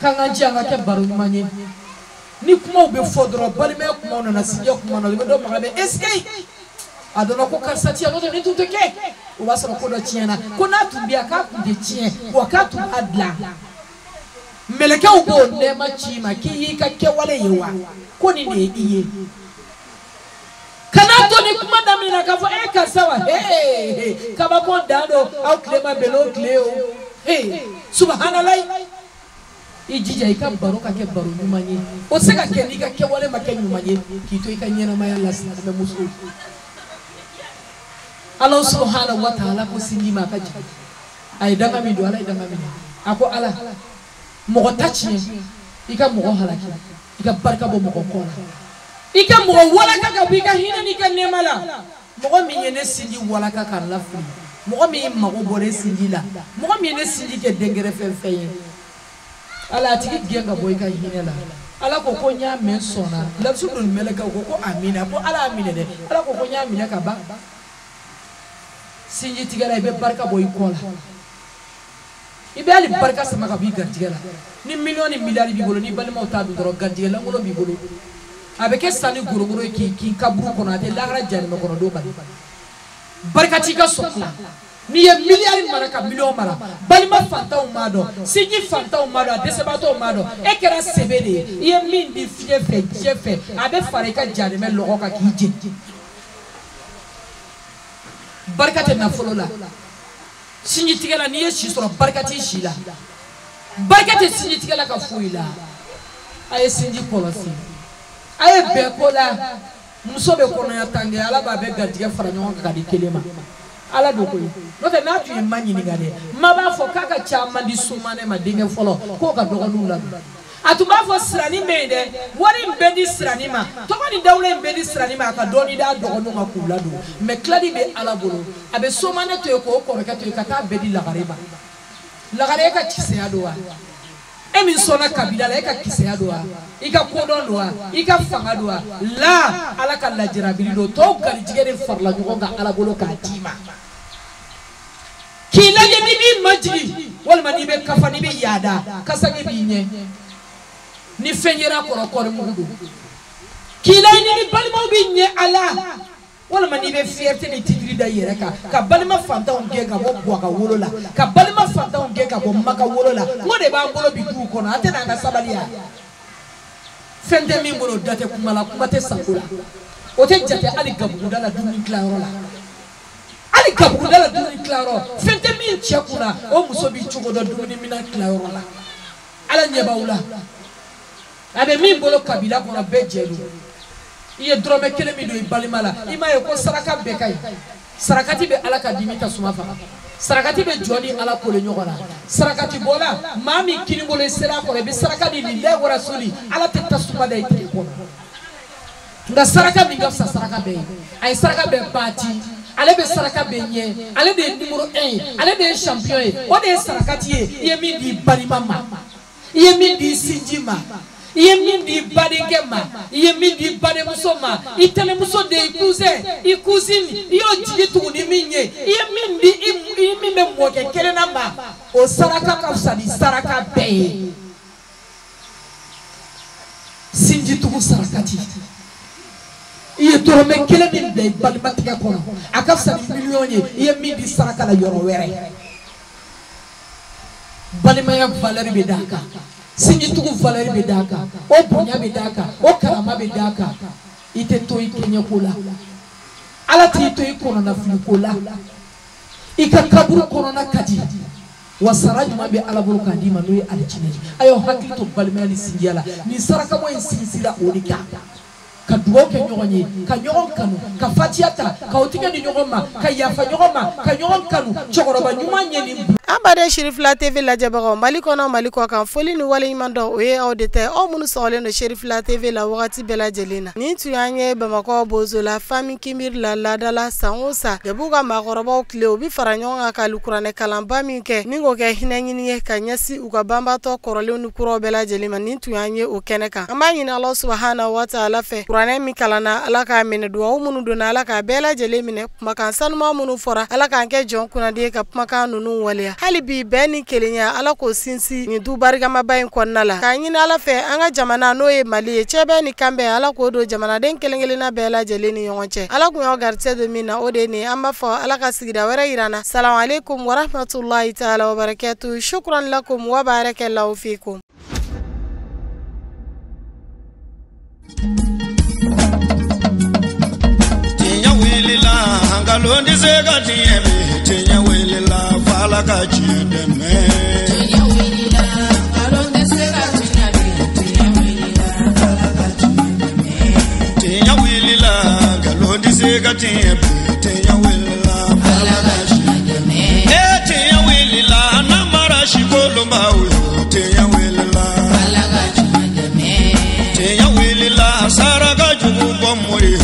K'an k'an jija, an ka kɛ baro ɲuman ye. Ni kumaw bɛ fɔ dɔrɔn, balimaya kumaw nana, sinjiya kumaw nana, i bɛ dɔ maga bɛ est-ce que a dɔnna ko karisa ti yan, n'o tɛ nin tun tɛ kɛ. O b'a sɔrɔ ko dɔ tiɲɛna, ko n'a tun bɛ yan k'a tun tɛ tiɲɛ, wa k'a tun b'a dilan. Mɛlɛkɛw b'o nɛɛma ci i ma k'i y'i ka kɛwale ye wa, ko nin de ye i ye. Kana to ni kuma daminɛna k'a fɔ e karisa wa, hee kabako dan don, aw tile ma bɛn n'o tile ye o, hee subahanalayi. I jija i ka baro ka kɛ baro ɲuman ye. O tɛ se ka kɛ n'i ka kɛwale ma kɛ ɲuman ye k'i to i ka ɲɛnamaya la silamɛmuso. Ala subahana wa taala ko sinji ma a ka jigin. A ye danga min don, Ala ye danga minɛ. A ko Ala, mɔgɔ ta tiɲɛ, i ka mɔgɔ halaki, i ka barika bɔ mɔgɔ kɔ la, i ka mɔgɔ walaka ka bɔ i ka hinɛ n'i ka nɛɛma la. Mɔgɔ min ye ne sinji walaka k'a lafili, mɔgɔ min mago bɔra e sinji la, mɔgɔ min ye ne sinji kɛ denkɛrɛfɛ fɛn ye, Ala a tigi gɛn ka bɔ i ka hinɛ la. Ala ko ko n y'a mɛn sɔnna. Larisu don mɛlɛkɛw ko ko amina, ko Ala y'a minɛ dɛ. Ala ko ko n y'a minɛ ka ban. Sinji tigɛla, i bɛ barika bɔ i kɔ la, i bɛ hali barika sama ka bɔ i garijɛgɛ la. Ni miliyɔn ni miliyari b'i bolo, ni balimaw t'a dun dɔrɔn, garijɛgɛ lankolon b'i bolo. A bɛ kɛ sa ni gorogoro ye k'i kin kaburu kɔnɔ, a tɛ lahara jahanama kɔnɔ don bali. Barika t'i ka sɔrɔ la. N'i ye miliyari mara ka miliyɔn mara, balima fantanw m'a dɔn, sinji fantanw m'a dɔn, a dɛsɛbaatɔw m'a dɔn. E kɛra sebe de ye, i ye min di fiɲɛ fɛ, diɲɛ fɛ, a bɛ fara i ka jahanama lɔgɔ kan k'i jeni. Barika tɛ nafolo la. Sinji tigɛ la, n'i ye si sɔrɔ, barika t'i si la. Barika tɛ sinji tigɛ la ka foyi la. A ye sinji kɔlɔsi, a ye bɛn ko la. Muso bɛ kɔnɔya tan kɛ, Ala b'a bɛɛ garijɛgɛ fara ɲɔgɔn kan ka di kelen ma. Ala don koyi. N'o tɛ n'a tun ye ma ɲininka dɛ, ma b'a fɔ k'a ka caman di Somanɛ ma denkɛ fɔlɔ, k'o ka dɔgɔninw ladon. A tun b'a fɔ sirani bɛ yen dɛ, wari in bɛ di sirani ma, tɔgɔ ni dawula in bɛ di sirani ma, a ka dɔɔni d'a dɔgɔninw ma k'u ladon. Mɛ tilali bɛ Ala bolo, a bɛ Somanɛ to yen k'o kɔrɔkɛ to yen ka taa bɛɛ di lagare ma. Lagare e ka kisɛya don wa? E min sɔnna kabila la, e ka kisɛya don wa, i ka kodɔn don wa, i ka fanga don wa? La Ala ka lajarabili don. Tɔw garijɛgɛ de farala ɲɔgɔn kan Ala bolo k'a d'i ma. K'i lajɛ n'i b'i majigin walima n'i bɛ kafa, n'i bɛ yaada, kasange b'i ɲɛ. Ni fɛn yera a kɔrɔ, kɔɔri mugu don. K'i lajɛ ni balimaw b'i ɲɛ a la walima n'i bɛ fierté ni titiri da i yɛrɛ kan, ka balima fantanw gɛn ka bɔ Buwa ka wolo la, ka balima fantanw gɛn ka bɔ Maka wolo la. N ko de b'an bolo bi duw kɔnɔ, an tɛ n'an ka sabali ya. Fɛn tɛ min bolo, da tɛ kuma la, kuma tɛ sanko la. O tɛ jate hali gabuguda la dumuni tilayɔrɔ la. Hali gabuguda la dumuni tilayɔrɔ, fɛn tɛ min cɛ kunna, o muso b'i cogo dɔn dumuni minɛn tilayɔrɔ la. Ala ɲɛ b'aw la. A bɛ min bolo kabila kɔnɔ, bɛɛ jɛ don. I ye dɔrɔmɛ kelen min don i balima la, i m'a ye ko saraka bɛɛ ka ɲi. Sarakati bɛ Ala ka dimi tasuma faga. Sarakati bɛ jɔ ni Ala kole ɲɔgɔn na. Sarakati bɔla maa min kini bolo i sera a kɔrɔ, i bɛ saraka di lillahi wa rasuli, Ala tɛ tasuma da i tɛgɛ kɔnɔ. Nka saraka min ka fisa saraka bɛɛ ye, a ye saraka bɛɛ baati, ale bɛ saraka bɛɛ ɲɛ, ale de ye numéro 1 ye, ale de ye champion ye. O de ye sarakati ye. I ye min di i balima ma, i ye min di i sinji ma, i ye min di badenkɛ ma, i ye min di badenmuso ma, i tɛnɛmuso de, i cousin, i cousine, i y'o jigi tugu ni min ye, i ye min di i min bɛ mɔkɛ kelen na ma, o saraka ka fisa ni saraka bɛɛ ye. Sinji tugu sarakati. I ye dɔrɔmɛ kelen min bila i balima tigɛ kɔnɔ, a ka fisa ni miliyɔn ye i ye min di saraka la yɔrɔ wɛrɛ. Balimaya valeur bɛ d'a kan, sinjitugu valeur bɛ d'a kan, o bonya bɛ d'a kan, o karama bɛ d'a kan. I tɛ to i kɛɲɛko la, Ala t'i to i kɔnɔnafiliko la. I ka kaburu kɔnɔna ka di wa, sara ɲuman bɛ Ala bolo k'a d'i ma, n'o ye alijinɛ ye. A y'aw hakili to balimaya ni sinjiya la. Nin sarakabɔ in sinsinra o de kan, ka dugawu kɛ ɲɔgɔn ye, ka ɲɔgɔn kanu, ka fatiya ta, k'aw tigɛ di ɲɔgɔn ma, ka yafa ɲɔgɔn ma, ka ɲɔgɔn kanu. Cɛkɔrɔba ɲuman ye nin. An baden Cherifila TV lajɛbagaw, Mali kɔnɔ, Mali kɔ kan, foli ni waleɲuman dɔn o ye aw de tɛ, aw minnu sɔgɔlen don Cherifila TV la wagati bɛɛ lajɛlen na. Nin tun y'an ye Bamakɔ Bozola famille Kinbiri la laadala san o san de b'u ka maakɔrɔbaw tile, u bɛ fara ɲɔgɔn kan ka alikuranɛ kalanba min kɛ ni k'o kɛ hinɛ ɲini ye ka ɲɛsin u ka banbaatɔ kɔrɔlenw ni kuraw bɛɛ lajɛlen ma. Nin tun y'an ye o kɛnɛ kan. An b'a ɲini Ala subahana wa taala fɛ, kuranɛ min kalanna Ala k'a minɛ, duwawu minnu donna Ala k'a bɛɛ lajɛlen minɛ, kumakan sanuman minnu fɔra Ala k'an kɛ jɔn kunnadi ye ka kumakan ninnu waleya. Hali bi bɛn ni kelenya Ala k'o sinsin nin du barikamaba in kɔnɔna la. K'a ɲini Ala fɛ an ka jamana n'o ye Mali ye, cɛbɛn ni kanbɛn Ala k'o don jamanaden kelen kelenna bɛɛ lajɛlen ni ɲɔgɔn cɛ. Ala kun y'aw garijɛgɛ don min na, o de ye nin ye. An b'a fɔ Ala ka sigida wɛrɛ yira an na. Salamu aleykum wa rahmatulahi taala wa barakatu. Shukran lakum wa barakallahu fikum. Tiɲɛ wulila, nkalon tɛ se ka tiɲɛ bi. Tiɲɛ wulila, f'Ala ka tiɲɛ dɛmɛ. Tiɲɛ wulila, nkalon tɛ se ka tiɲɛ bi. Tiɲɛ wulila, f'Ala ka tiɲɛ dɛmɛ. Tiɲɛ wulila, nkalon tɛ se ka tiɲɛ bi. Tiɲɛ wulila, f'Ala ka tiɲɛ dɛmɛ. Ee tiɲɛ wulila, n'an mara si kolonbaw ye. Tiɲɛ wulila, f'Ala ka tiɲɛ dɛmɛ. Tiɲɛ wulila, saraka jugu bɔ mori.